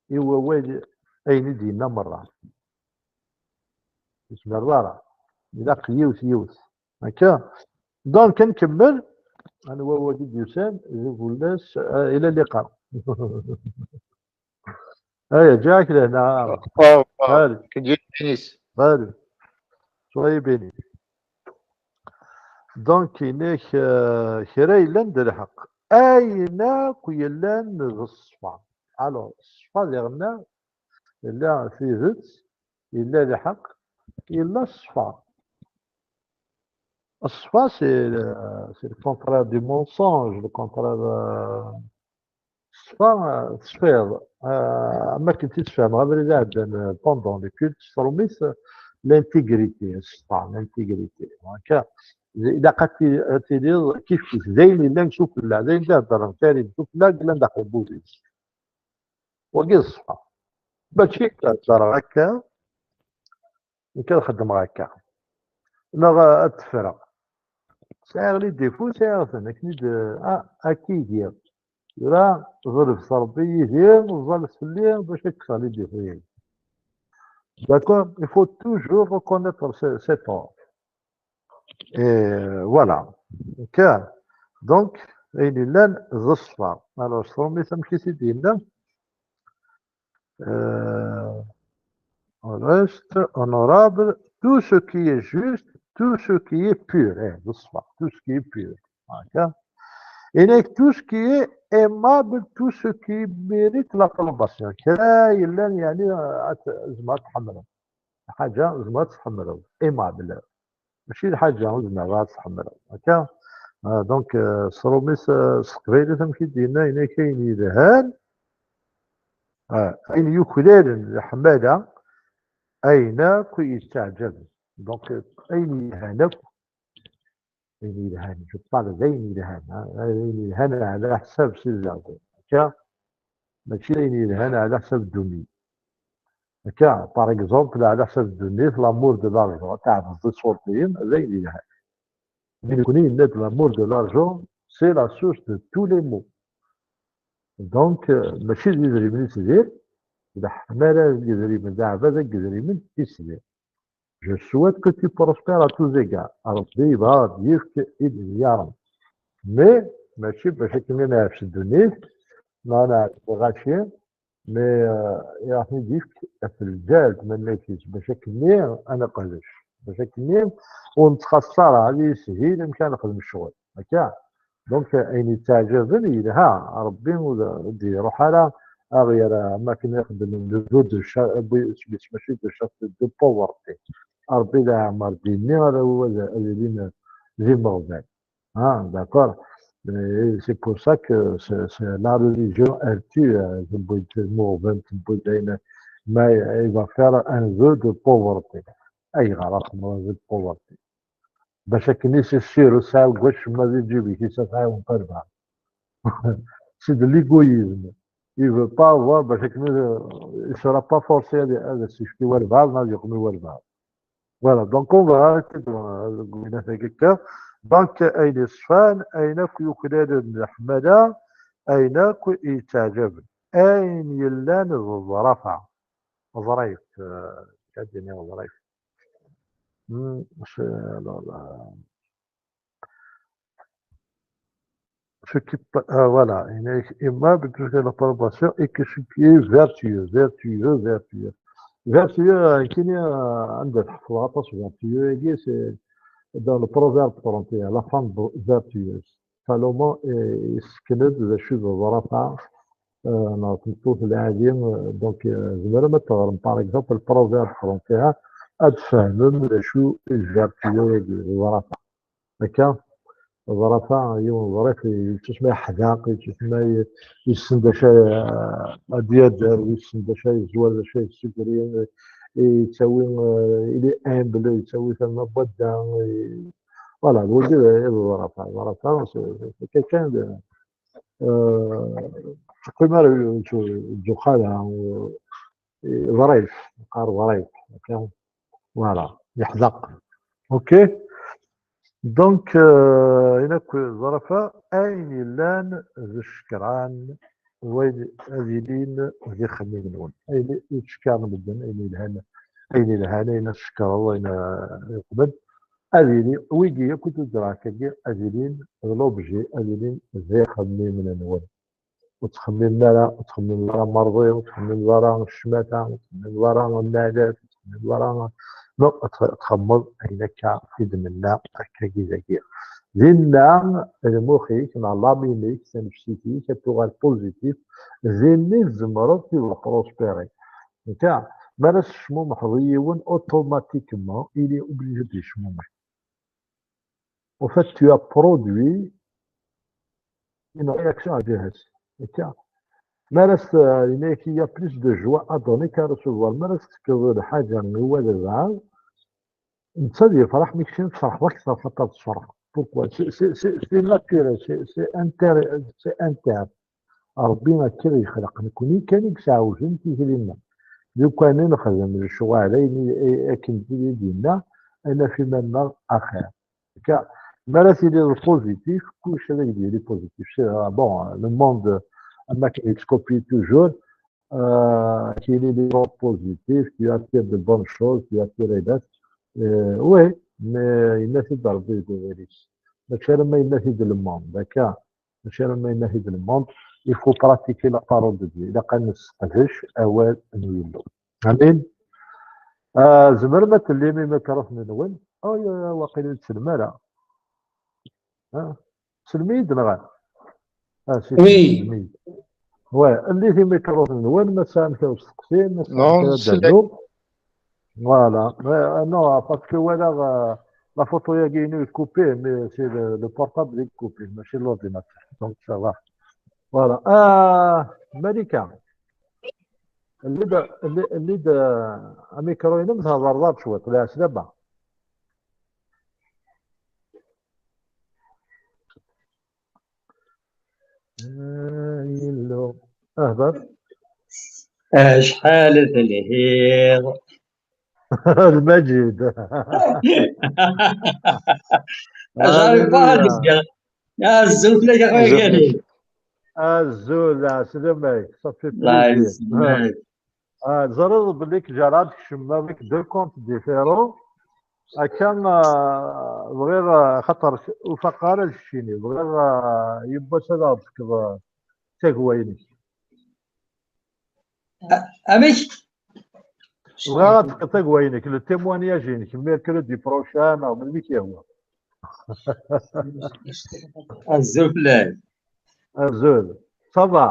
i wawal ayen i d-yenna merra? Ur tezmireḍ ara. Ilaq yiwet, yiwet. Akka. Donc, ad nkemmel. Anwa wagi d-yusan? D Ugulas, ah, ila liqa. Aya, ǧǧiɣ-ak lehna. Allez. Que Dieu te bénisse. Allez. Soyez bénis. Donc, yenna-k, euh, kra yellan d lḥeqq. Ayen akk yellan d ṣṣfa. Alors, ṣṣfa diɣenna, yella tidet, yella lḥeqq, yella ṣṣfa. Ṣṣfa, c'est le, c'est le contraire du mensonge, le contraire, euh, ṣṣfa, euh, teṣfiḍ. Euh, am akken tt-id-sfehmeɣ abrid iɛeddan, euh, pendant le culte, s trumit, euh, l'intégrité, ṣṣfa, l'intégrité. Donc, euh, ilaq ad ti-, ad tiliḍ kif kif, d ayen yellan sufella, d ayen d-heddren, tarim sufella, yellan daxel n wul-is. Wagi d ṣṣfa. Mačči ẓerreɣ akka, nekk ad xeddmeɣ akka. Neɣ, eh, ad t-ffreɣ. Sɛiɣ les défauts, sɛiɣ-ten. Akken i d, ah, akka i giɣ. Tura, ḍelbet Rebbi yid-i, ẓẓalet fell-i, bac ad kkseɣ les défauts-agi. D'accord? Il faut toujours reconnaître ses, ses torts. Et voilà. Donc, donc, ayen yellan d ṣṣfa. Alors, s trumit amek i t-id-yenna? Euh, reste honorable, tout ce qui est juste, tout ce qui est pur. Eh, d ṣṣfa, tout ce qui est pur. D'accord? Et tout ce qui est aimable, tout ce qui mérite l'approbation. Kra yellan, yeɛni, ad t-, tzemreḍ ad tḥemmleḍ. Ḥaǧa tzemreḍ ad tḥemmleḍ. Aimable. Mačči d ḥaǧa ur tzemreḍ ara ad tḥemmleḍ. Akka? Ah, donc, euh, s Rumi, s, s teqbaylit, amek i d-yenna, yenna-k ayen yelhan, ah, ayen yuklalen leḥmala, ayen akk yettaɛǧaben. Donc, euh, ayen yelhan akk, ayen yelhan, je parle d ayen yelhan, ah, ayen yelhan ɛla ḥsab Sidi Ṛebbi. Akka, mačči d ayen yelhan ɛla ḥsab ddunit. Akka, par exemple, ɛla ḥsab ddunit, l'amour de l'argent, ad tɛebdeḍ iṣurdiyen, d ayen yelhan. Mi nekni yenna-d l'amour de l'argent, c'est la source de tous les maux. Donc, euh, mačči d idrimen i sdir, d leḥmala n yidrimen, d aɛbad n yidrimen i sdir. Je souhaite que tu prospères à tous égards. Ṛebbi yebɣa ad yefk i d-iyaṛen. Mais, mačči bac akken ad neɛfes ddunit, neɣ neɛfes lɣaci, mais, euh, i aɣ-ten-id-yefk ɣef lǧal n tmennayt-is, bac akkenni ad neqdec, bac akkenni ur nettxaṣṣa ara, ad yishil amek ara nexdem ccɣel. Akka? Donc, ayen yettaɛjaben yelha, Ṛebbi ur d-iruḥ ara ad ɣ-yerr am akken i xeddmen le vœu de cha-, seg mačči de chasse, de pauvreté. Ṛebbi d aɛmar d-yenni ara ad, ad ilin d imeɣban. Ah, d'accord. Et c'est pour ça que c'est, c'est la religion, elle tue, euh, tewwi-d imeɣban, tewwi-d ayen, mais il va faire un vœu de pauvreté. Ayɣer ara txedmeḍ un vœu de pauvreté? Bac akken i si sûr ur tesɛiḍ deg wacemma di lǧib-ik, i s-tɛiwneḍ albaɛḍ. C'est de l'égoïsme. Il veut pas avoir, bac akken, euh, il sera pas forcé ad, ad as-yefk i walbaɛḍ, neɣ ad yeqmi walbaɛḍ. Voilà, donc on va arrêter de, de, de, donc, ayen yeṣfan, ayen akk yuklalen leḥmala, ayen akk yettaɛjaben. Ayen yellan d ẓrafa. Ẓrayf, euh, ad d-iniɣ ẓrayf. Hmm, c'est, alors, euh, ce qui, ah, voilà, il est aimable, tout à l'approbation, et que ce qui est vertueux, vertueux, vertueux. Vertueux, euh, qui est, euh, عند الحفظ، vertueux, c'est dans le Proverbe trente et un, la femme vertueuse. Salomon, euh, yessken-d d acu d ẓrafa, euh, neɣ tmeṭṭut lɛali, euh, donc, euh, tzemrem ad teɣrem, par exemple, le Proverbe trente et un, ad tfehmem d acu d vertueux-agi, d ẓrafa. Akka, ẓrafa, yiwen ẓrif, yettusemma yeḥdeq, yettusemma ye-, yessen d acu ay, eh, ad d-yader, yessen d acu ay yezwar, d acu ay yessugri, eh, yettawi, eh, il est humble, yettawi tama n wadda, eh, voilà, d wagi d, d ẓrafa. Ẓrafa, c'est, c'est quelqu'un de, eh, teqqim ara d uxxala, eh, ḍrif, neqqar ḍrif, akka. Voilà, yeḥdeq. Ok? Donc, euh, ayen akk ẓrafa, ayen yellan d ccekran, wayen ad ilin d ixemmimen-nwen. Ayen i ttcekkaren medden, ayen yelhan, ayen yelhan, ayen ad tcekkreḍ, ayen, euh, yeqbel, ad yili, wigi akk i d-zzreɣ akkagi, ad ilin d l'objet, ad ilin d ixemmimen-nwen. Ur ttxemmimen ara, ur ttxemmimen ara merḍi, ur ttxemmimen ara ccmata, ur ttxemmimen ara nnaɛlat, ur ttxemmimen ara, non, ad tx-, txemmeḍ ayen akka i d-nenna akkagi dagi. Dinna, lmux-ik neɣ l'âme-inek, tanefsit-ik, ad tuɣal positif, dinni tzemreḍ tu vas prospérer. Netta, mi ara tescmumḥeḍ i yiwen, automatiquement, il est obligé de yecmumeḥ. En fait, tu as produit une réaction adverse. Akka. Mi ara s-, il y a plus de joie à donner qu'à recevoir. Mi ara s-tefkeḍ lḥaǧa i walbeɛḍ, netta ad yefreḥ, mi kečč ad tferḥeḍ akteṛ, xaṭer tefreḥ. Pourquoi? C'est, c'est, c'est, c'est naturel, c'est, c'est inter-, c'est interne. Ṛebbi akka i ɣ-yexleq, nekkni kan i yesɛewjen tikli-nneɣ. Lukan i nexdem lecɣal, ayen i, i, akken i d-yenna, ad naf iman-nneɣ axir. Akka, mi ara tiliḍ positif, kullec ad ak-d-yili positif. C'est, euh, bon, le monde, am akken yettcopier toujours, euh, qu'il est trop positif, tu attires de bonnes choses, tu attires les bêtes. Euh, oui, mais yenna-t-id Ṛebbi deg wawal-is. Mačči alamma yenna-t-id le monde, akka. Mačči alamma yenna-t-id le monde, il faut pratiquer la parole de Dieu. Ilaq ad nesseqdec awal n Yillu. Amin. Ah, tzemrem ad tellim imikṛufen-nwen? Oh, ya, ya, waqil ur tsellem ara. Ah, tsellem-iyi-d neɣ? Ah, si, oui. Tsellem-iyi-d. Ouais, llit imikṛufen-nwen, ma tesɛam kra n usteqsi, ma tesɛam kra n dehlu. Voilà. Euh, non, parce que walaɣ, euh, La photo-yagi-inu est coupée, mais c'est le, le portable est coupé, mačči l'ordinateur. Donc ça va. Voilà. Ah, Malika, lli-d, lli-d, ah, amikru-inem, thedreḍ-aɣ-d cwiṭ, lɛeslama. Ah, Yillu. Ahder. Acḥal telhiḍ. Lmajid. Azul fell-ak a Karim. Azul, lɛeslama-k. Ça fait plaisir. Ah, teẓriḍ belli k-, jerɛeɣ ad kecmeɣ avec deux comptes différents. Akka, ah, bɣiɣ, ah, xaṭer ur faqeɣ ara d keččini. Bɣiɣ, ah, yiwwas ad aɣ-d-tefkeḍ, ah, tagwa-inek. Amek? Bɣiɣ ad d-tefkeḍ tagwa-inek, le témoignage-inek, mercredi prochain, neɣ melmi k-yehwa. Azul fell-ak. Azul. Ça va?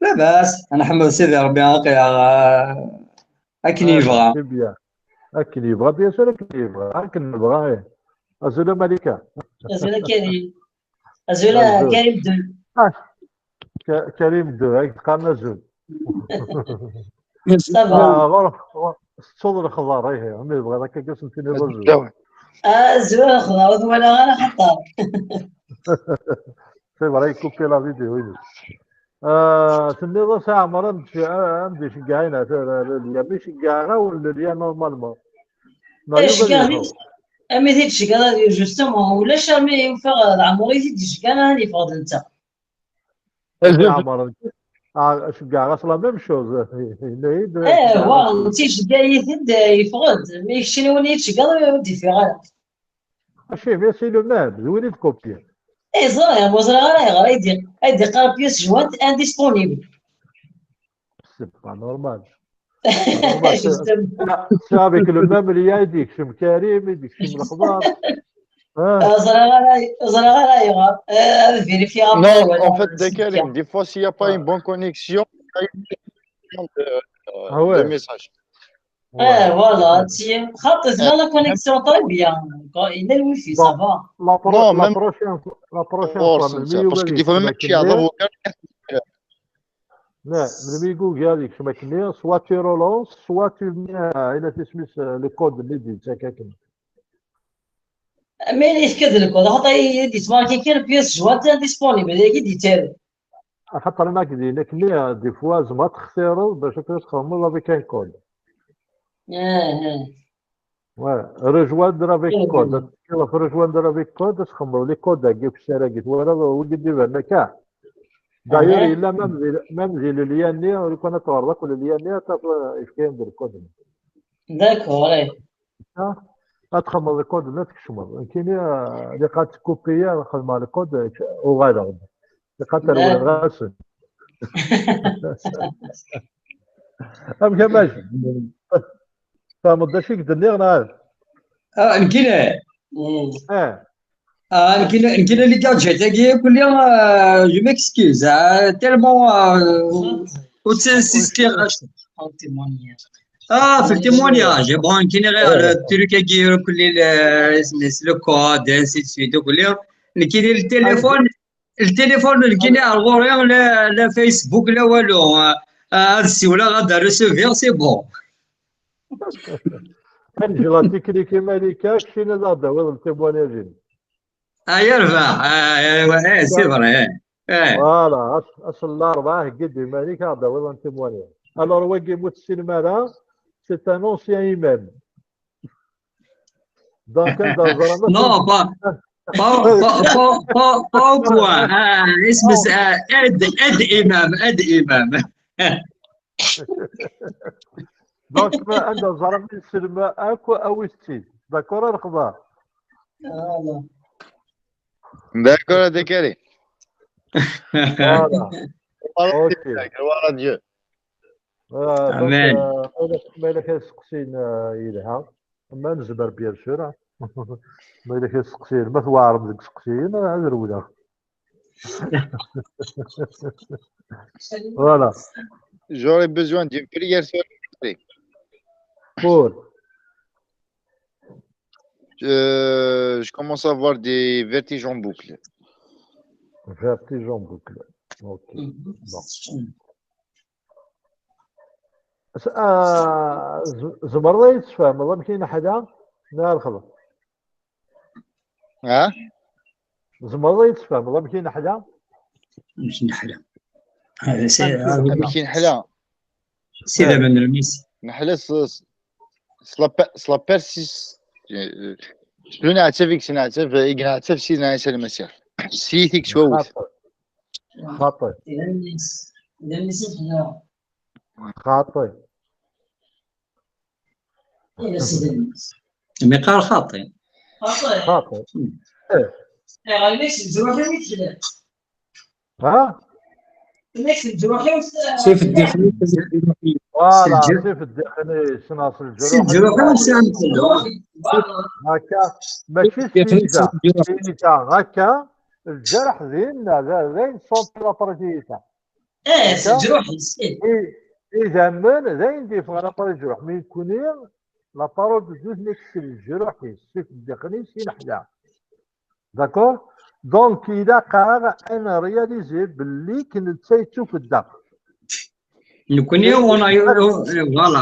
Labas, nḥemmed Sidi Ṛebbi, aql-aɣ, ah, akken yebɣa. C'est bien. Akken yebɣa, bien sûr, akken yebɣa, akken nebɣa, eh. Azul a Malika. Azul a Karim. Azul a Karim deux. Ah, Ka-, Karim deux, ay qqaren azul. Ça va. Ah, ɣur-, ɣur-, tettuḍ lexḍer, ihi, mi tebɣiḍ akka ad sen-tiniḍ azul. Azul a lexḍer, ur twalaɣ ara xaṭer. C'est vrai, yekkupi la vidéo-inu. Ah, tenniḍ-as a Ɛmer ad d-, ad d-iceggeɛ, iceggeɛ-awen lelya normalement. Neɣ Yuba ad yeffeɣ? Ami t-id-tceggeḍ, justement, ulac armi ufiɣ d Ɛmer i t-id-iceggeḍ, ad yeffeɣ d netta. Ɛmer, ah, ceggeɣ-as la même chose. Yenna-yi-d, eh, wa, netta iceggeɛ-iyi-t-id, yeffeɣ-d. Mi keččini win i yi-tceggeḍ, ur d-yeffiɣ ara. Mačči, mais c'est le même, d win i d-kopyir. Eh, ẓriɣ, ur ẓriɣ ara ayɣer ay d-, ay d-iqqar pièce jointe indisponible. C'est pas normal. C'est pas normal. C'est, c'est avec le même lien i d-yekcem Karim, i d-yekcem lexbar. Ah. Ur ẓriɣ ara, ur ẓriɣ ara ayɣer. Eh, ad vérifier. Non, en fait, Karim, des fois, s'il y a pas une bonne connexion, il y a une de, euh, de messages. Ah, voilà, xaṭi, tella la connexion très bien. Yella le wifi, ça va. La pro-, la prochaine fois, la prochaine fois, melmi yugi ad yekcem akken-nni, melmi yugi ad yekcem akken-nni, soit tu relances, soit tu mets, euh, il a fait le code, mais il dit, c'est quelqu'un. Mais il y a le code, il dit, marqué quelle pièce jointe indisponible, il dit, Axaṭer ma k-din akken, des fois, tzemreḍ ad textireḍ bac akken ad txedmeḍ avec un code. Ah, ah. Ouais, rejoindre avec code. Ad tekkiḍ ɣef rejoindre avec code, ad txedmeḍ les codes-agi, ukessar-agi, twalaḍ wigi d-ibanen akka. D'ailleurs, yella même di, même di le lien-nni, ur ikun ad teɣreḍ akk le lien-nni, ad tafeḍ, eh, yefka-yam-d le code-nni. D'accord, eh. Ad txedmeḍ le code-nni, ad tkecmeḍ. Nekkini, eh, ilaq ad tkupiya, ad xedmeɣ le code, eh, uɣaleɣ-d. Ilaq ad terwiḍ ɣas. Amek a Maji? Tfehmeḍ d acu i k-d-nniɣ, neɣ? Ah, nekkini? Eh. Ah, nekkini, nekkini les gadgets-agi, kulli, ah, je m'excuse, ah, tellement, ah, ur ttasistiɣ. Ah, في le témoignage. Bon, nekkini ɣer, eh, truc-agi, kulli le, isem-is, le code, ainsi de suite, kulli. Nekkini le téléphone, le téléphone, nekkini ar ɣur-i, la, la Facebook, la walu. Ah, ad siwleɣ, ad recevoir, c'est bon. Anǧela, tikli-k i Malika, keččin ad aɣ-d-tawiḍ le témoignage-nni. Ah, yerbeḥ. Ah, eh, c'est vrai, eh. Eh. Voilà, ass, ass n larebɛa, heggi-d iman-ik, ad aɣ-d-tawiḍ un témoignage. Alors, wagi, ma ur tessinem ara, c'est un ancien imam. Donc, anda ẓran... Non, pas, pas, pas, pas, pas, pas au point. Ah, isem-is, ah, aide, aide imam, aide imam. Donc, ma anda ẓran iselma akk, awit-tt-id. D'accord, a lexbar? Voilà. D'accord, a Karim. Voilà. Gloire à Dieu. Ok. Gloire à Dieu. Ah, donc, amen. Euh, ma yella, ma yella kra n iseqsiyen, euh, yelha. Ma nezmer, bien sûr, ah. Ma yella kra n iseqsiyen, ma tweɛrem deg iseqsiyen, ah, ad rewleɣ. Voilà. J'aurais besoin d'une prière sur l'électrique. Pour. euh, je commence à avoir des vertiges en boucle. Vertige en boucle. Ok. Bon. S- ah, z- tzemreḍ ad yi-tesfehmeḍ amek i neḥla? Neɣ lxeḍ? Hein? Tzemreḍ ad yi-tesfehmeḍ amek i neḥla? Amek neḥla. Ah, c'est Amek i neḥla? Amek i neḥla? C'est la même remise. Neḥla s, s, s la, pe- s la persistance. Euh, s neɛtab i s neɛtab, i neɛtab Sidna Ɛisa Lmasiḥ. S yit i yettwawet. Xaṭi. Xaṭi. Xaṭi. Mais قال خاطئ. Xaṭi. Ha? C'est في الداخل. Voilà, الجرح. c'est في الداخل, c'est ناس C'est الجروح الجروح. وسام كله. هكا ماشي الداخل السيدة. الجروح. السيدة هكا الجرح دين ذا دين صوت لابارتيتا. ايه الجروح يصير. إي- إذا من دين دي فغرا باري الجروح من كوني لابارول دو دوز نيكس الجروح يصير في الداخل يصير نحيا. D'accord. Donc il a قاغ أنا réalisé باللي كنت سيتو في الداخل. نكوني on a voilà.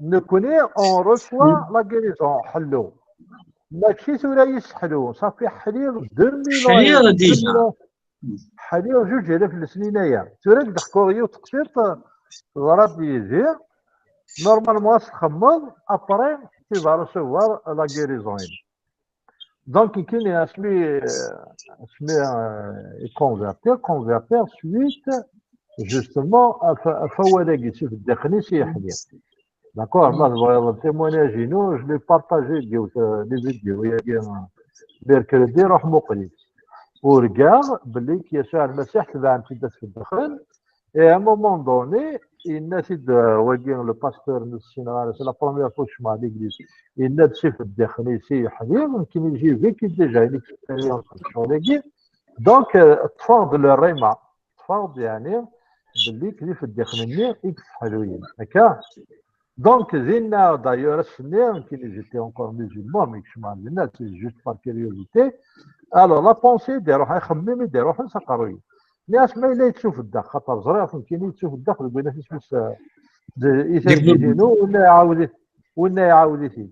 نكوني on reçoit la guérison حلو. ماشي ثورة يسحلو صافي حليغ deux mille حليغ déjà. حليغ جوج آلاف السنين ايا ثورة دحكو غيو تقصير ضرب يجي normalement تخمض après tu vas recevoir la guérison. Donc كاين اسمي اسمي convertir convertir suite justement فوالاكي سي في الداخل سي يحيى. D'accord, ما تبغيض le témoignage inu, je l'ai partagé ديال les vidéos ياكي mercredi روح مقري. ورجع باللي يسوع المسيح تبع امتداد في الداخل. Et à un moment donné ينادي واقي le pasteur نسينا, c'est la première fois que je l'église. ينادي سي في الداخل سي يحيى, يمكن يجي فيك déjà une expérience شغل. Donc تفاضل الريمه تفاض يعني باللي كلي في الداخل مني يكسحلوين هكا. Donc دينا d'ailleurs السنين كي j'étais encore musulman, mais كشما عندنا c'est juste par curiosité. Alors la pensée يدير روحها يخمم يدير روحها سقروي. ناس ما الا يتشوف الداخل خاطر زرير كاين يتشوف الداخل يقول لك اسمه يثبت دينه ولا يعاود ولا يعاود يثيب.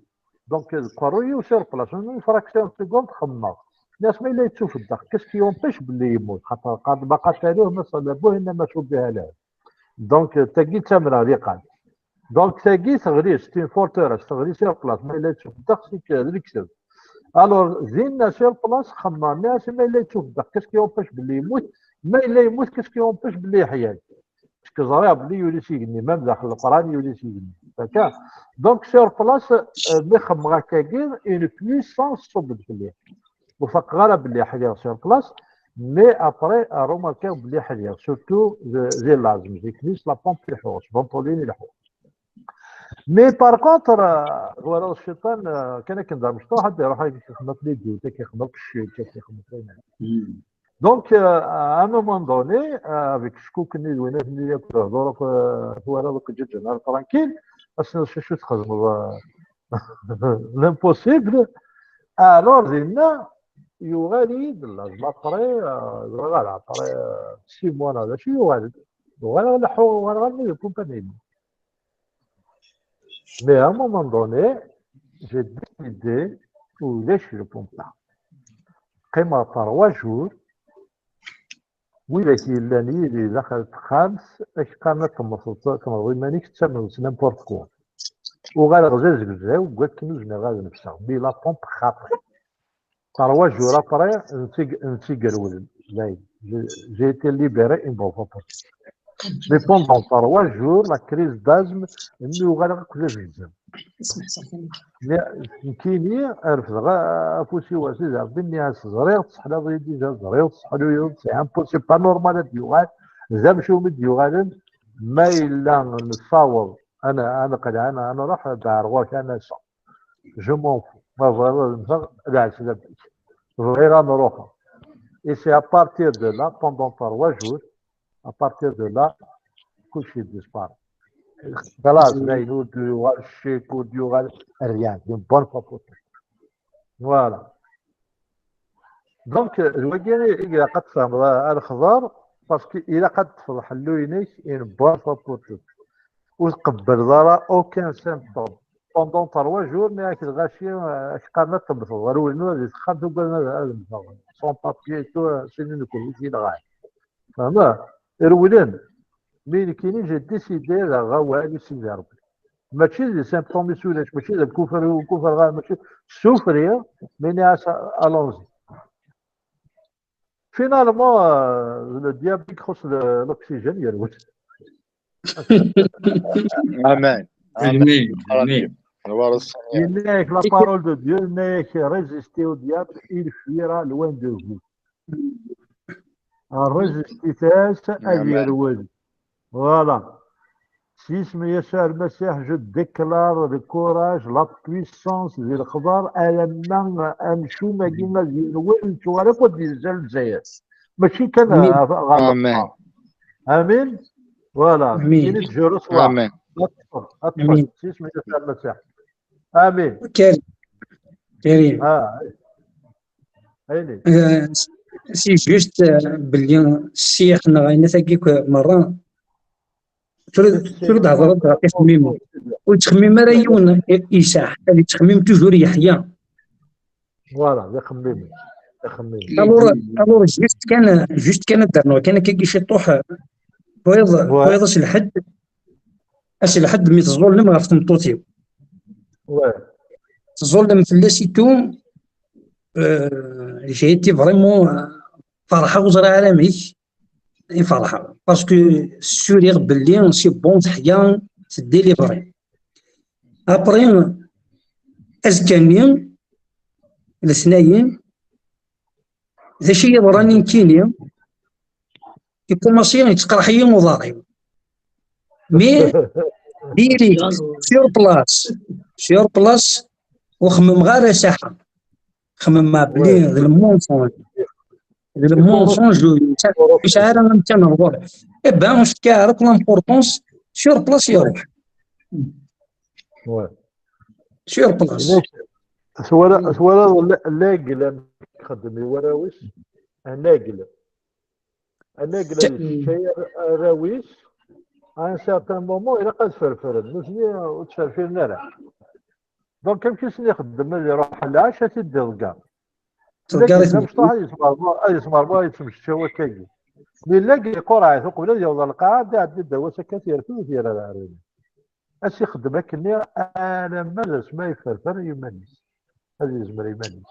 Donc القروي sur place une fraction de seconde خمم. ناس ما الا يتشوف الداخل qu'est-ce qui empêche باللي يموت خاطر قال ما قتلوه ما صلبوه انما شبه له. Donc تاكي تامرة اللي قال. Donc تاكي تغريس c'est une forteresse تغريس sur place ما الا يتشوف الداخل c'est الكتاب. Alors زينا sur place خمم ناس ما الا يتشوف الداخل qu'est-ce qui empêche باللي يموت, ما الا يموت qu'est-ce qui empêche باللي يحيا. Parce que زرير بلي يولي سيجني même داخل القران يولي سيجني هكا. Donc sur place مي خمم هكاكي une puissance صبت في الليل. وفق غير بلي حيا sur place. Mais après روماركي بلي حيا surtout زي لازم زي كنيس la pompe يحوس بنطولين يحوس. Mais par contre هو راه الشيطان كان كندار مشطوح حتى يروح يخمم في لي ديو حتى كيخمم في الشيء حتى كيخمم في Donc, euh, à un moment donné, euh, avec شكوك ني دوينات ني ياك هضور هو راه دوك جوج نهار tranquille, اصلا شو شو تخدم l'impossible. Alors دينا يغالي لازم après يغالي après six mois هذا شي يغالي يغالي ولا حو ولا غير يكون بنين. Mais à un moment donné, j'ai décidé ulac le pompe. Qqimeɣ trois jours, widak yellan yid-i daxel texxamt, ak qqaren ad temmteḍ, temmteḍ iman-ik tettamneḍ s n'importe quoi. Uɣaleɣ d azegzaw deg wakken ur zmireɣ ad nefseɣ, mais la pompe xaṭi. Trois jours après, ntigerwel dayen. J'ai été libéré une bonne fois pour toutes. Mais pendant trois jours, la crise d'asthme, nnuɣaleɣ akk d azegzaw. Nekkini refdeɣ afus-iw ar Sidi Ṛebbi, nniɣ-as ẓriɣ tesseḥlaḍ-iyi déjà, ẓriɣ tesseḥluyeḍ, c'est impossible, pas normal ad d-yuɣal d amcum i d-yuɣalen. Ma yella nessaweḍ ad neqleɛ ad nruḥ ad ɛerɣuɣ kan ass-a. Je m'en fous. Ma bɣiɣ ad mmteɣ, d ɛeslama-k. Bɣiɣ ad nruḥ. Et c'est à partir de là, pendant trois jours, à partir de là, kulci disparaît. Xalaṣ, dayen ur d-yuɣal ccek, ur d-yuɣal rien. D'une bonne fois pour toutes. Voilà. Donc, d wagi i ilaq ad tfehmeḍ a, a lexḍer, parce que ilaq ad teṭṭfeḍ ḥellu-inek in bonne posture. Ur tqebbleḍ ara aucun symptôme. Pendant trois jours, mi ak lɣaci, eh, ak qqaren ad temmteḍ, rewlen ula di texxamt, ugaden ad, ad mmteɣ. Sans papier et tout, eh, sinin kullec yenɣa-k. Fehmeḍ? Rewlen. Mi nekkini, j'ai décidé ad aɣeɣ awal i Sidi Rebbi. Mačči d symptômes i s ulac, mačči d lkufr, ur kufreɣ ara, mačči souffrir, mais nniɣ-as allons-y. Finalement, euh, le diable i ixuṣṣ le- l'oxygène, yerwel. Amen. Amen. Amen. Lwar ṣṣenir. Yenna-yak la parole de Dieu, yenna-yak résister au diable, il fuira loin de vous. Résister-as, ad Amen. yerwel. Voilà. S yisem Yasuɛ Lmasiḥ, je déclare le courage, la puissance di lexbar, alamma amcum-agi ad yerwel, nettwali akk ad d-yezzi ar Lezzayer. Mačči kan Amin. ɣer ɣer Amin. Lexbar. Amin. Voilà. Amin. Ini-d je reçois. Amin. Ad teṭṭfeḍ, ad teṭṭfeḍ. Amin. S yisem Yasuɛ Lmasiḥ. Amin. Karim. Karim. Ah, ayni. Euh, c'est juste euh, belli ssiyex neɣ ayen tagi merra tura tura d-hedreḍ ɣef ixemmimen. Ur yettxemmim ara yiwen yesɛa, ad yettxemmim toujours yeḥya. Voilà, d ixemmimen. D ixemmimen. Alors, alors juste kan, juste kan ad d-rnuɣ kan akka ciṭuḥ, twayeḍ, Ouais. Twayeḍ ass lḥedd, ass lḥedd mi teẓẓullem ɣef tmeṭṭut-iw. Ouais. Teẓẓullem fell-as et tout, euh, j'ai été vraiment, euh, ferḥeɣ, ur ẓriɣ ara amek i ferḥeɣ. Parce que ssuriɣ belli c'est bon, teḥya, teddélivrer. Après, azekka-nni, letnayen, d acu i yeḍran i nekkini? Ikumaṣi yettqerḥ-iyi uḍar-iw. Mais, direct, sur place, sur place, ur xemmemeɣ ara saḥa. Xemmemeɣ belli Ouais. d le mensonge. D le mensonge, ur yesɛi ara amkan ɣur-i. Eh ben, ur s-fkiɣ ara l'importance, sur place iruḥ. Ouais. Sur place. Twala, twala l'aigle amek ixeddem i warraw-is, un aigle. Un aigle Te- yesseččay arraw-is, à un certain moment, ilaq ad ferfren. Nutni ur ttferfiren ara. Donc, amek i sen-ixeddem ad iruḥ lɛac, ad t-id-iḍegger? Tḍegger-iten. L'aigle d amecṭuḥ, ad yesmermu, ad yesmermu, ad yettmecčaw akkagi. Mi l'aigle iqurreɛ-it uqbel ad yaweḍ ɣer lqaɛa, ad iɛeddi ddaw-as akka, ad t-yerfed, ad t-yerr ar ɛerrin. Ad s-ixeddem akkenni alamma d asmi ay yefferfer i yiman-is. Ad yezmer i yiman-is.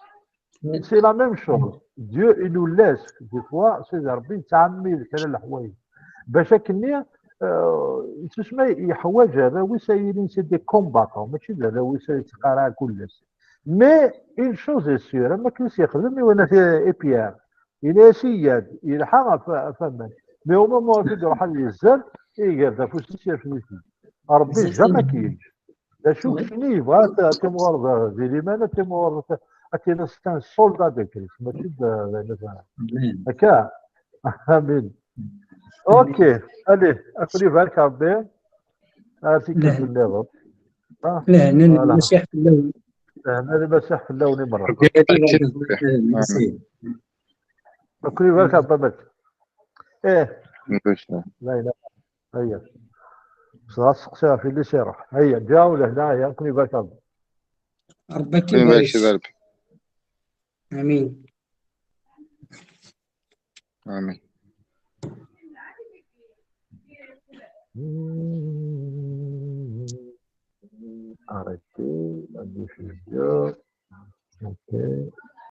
C'est la même chose. Dieu, il nous laisse, des fois, Sidi Rebbi yettɛemmid kra n leḥwayeǧ. Bac akkenni, euh, yettusma yeḥwaǧ arraw-is ad ilin c'est des combattants, mačči d arraw-is ad yettqaraɛ kul ass. Mais une chose est sûre, am wakken i s-yexdem i wanat i Pierre. Yenna-yas iyya-d, yelḥa ɣef ɣef waman. Mais au moment ur t-id-iruḥ ad yezzer, iger-d afus-is yerfed-it-id. Rebbi jamais k-yeǧǧ. D acu keččini yebɣa ad timɣureḍ di liman, ad timɣureḍ ad tiliḍ c'est un soldat de Christ, mačči d d ayen akka. Amin. Ok, allez, ad ken-ibarek Rebbi. Ar tikkelt nniḍen. Ah, Lehna n voilà. Lmasiḥ fell-awen. Lehna n Lmasiḥ fell-awen i merra. Merci. Ad ken-ibarek Rebbi a Mat. Eh, la ilaha. Hayya. Bes ɣas seqsi ɣef yelli-s iruḥ. Hayya, ǧaw lehna, hayya, ad ken-ibarek Rebbi. Rebbi ad Ibarek k-ibarek. Sidi Rebbi. Amin. Amin. Arrêtez, la diffusion. Ok.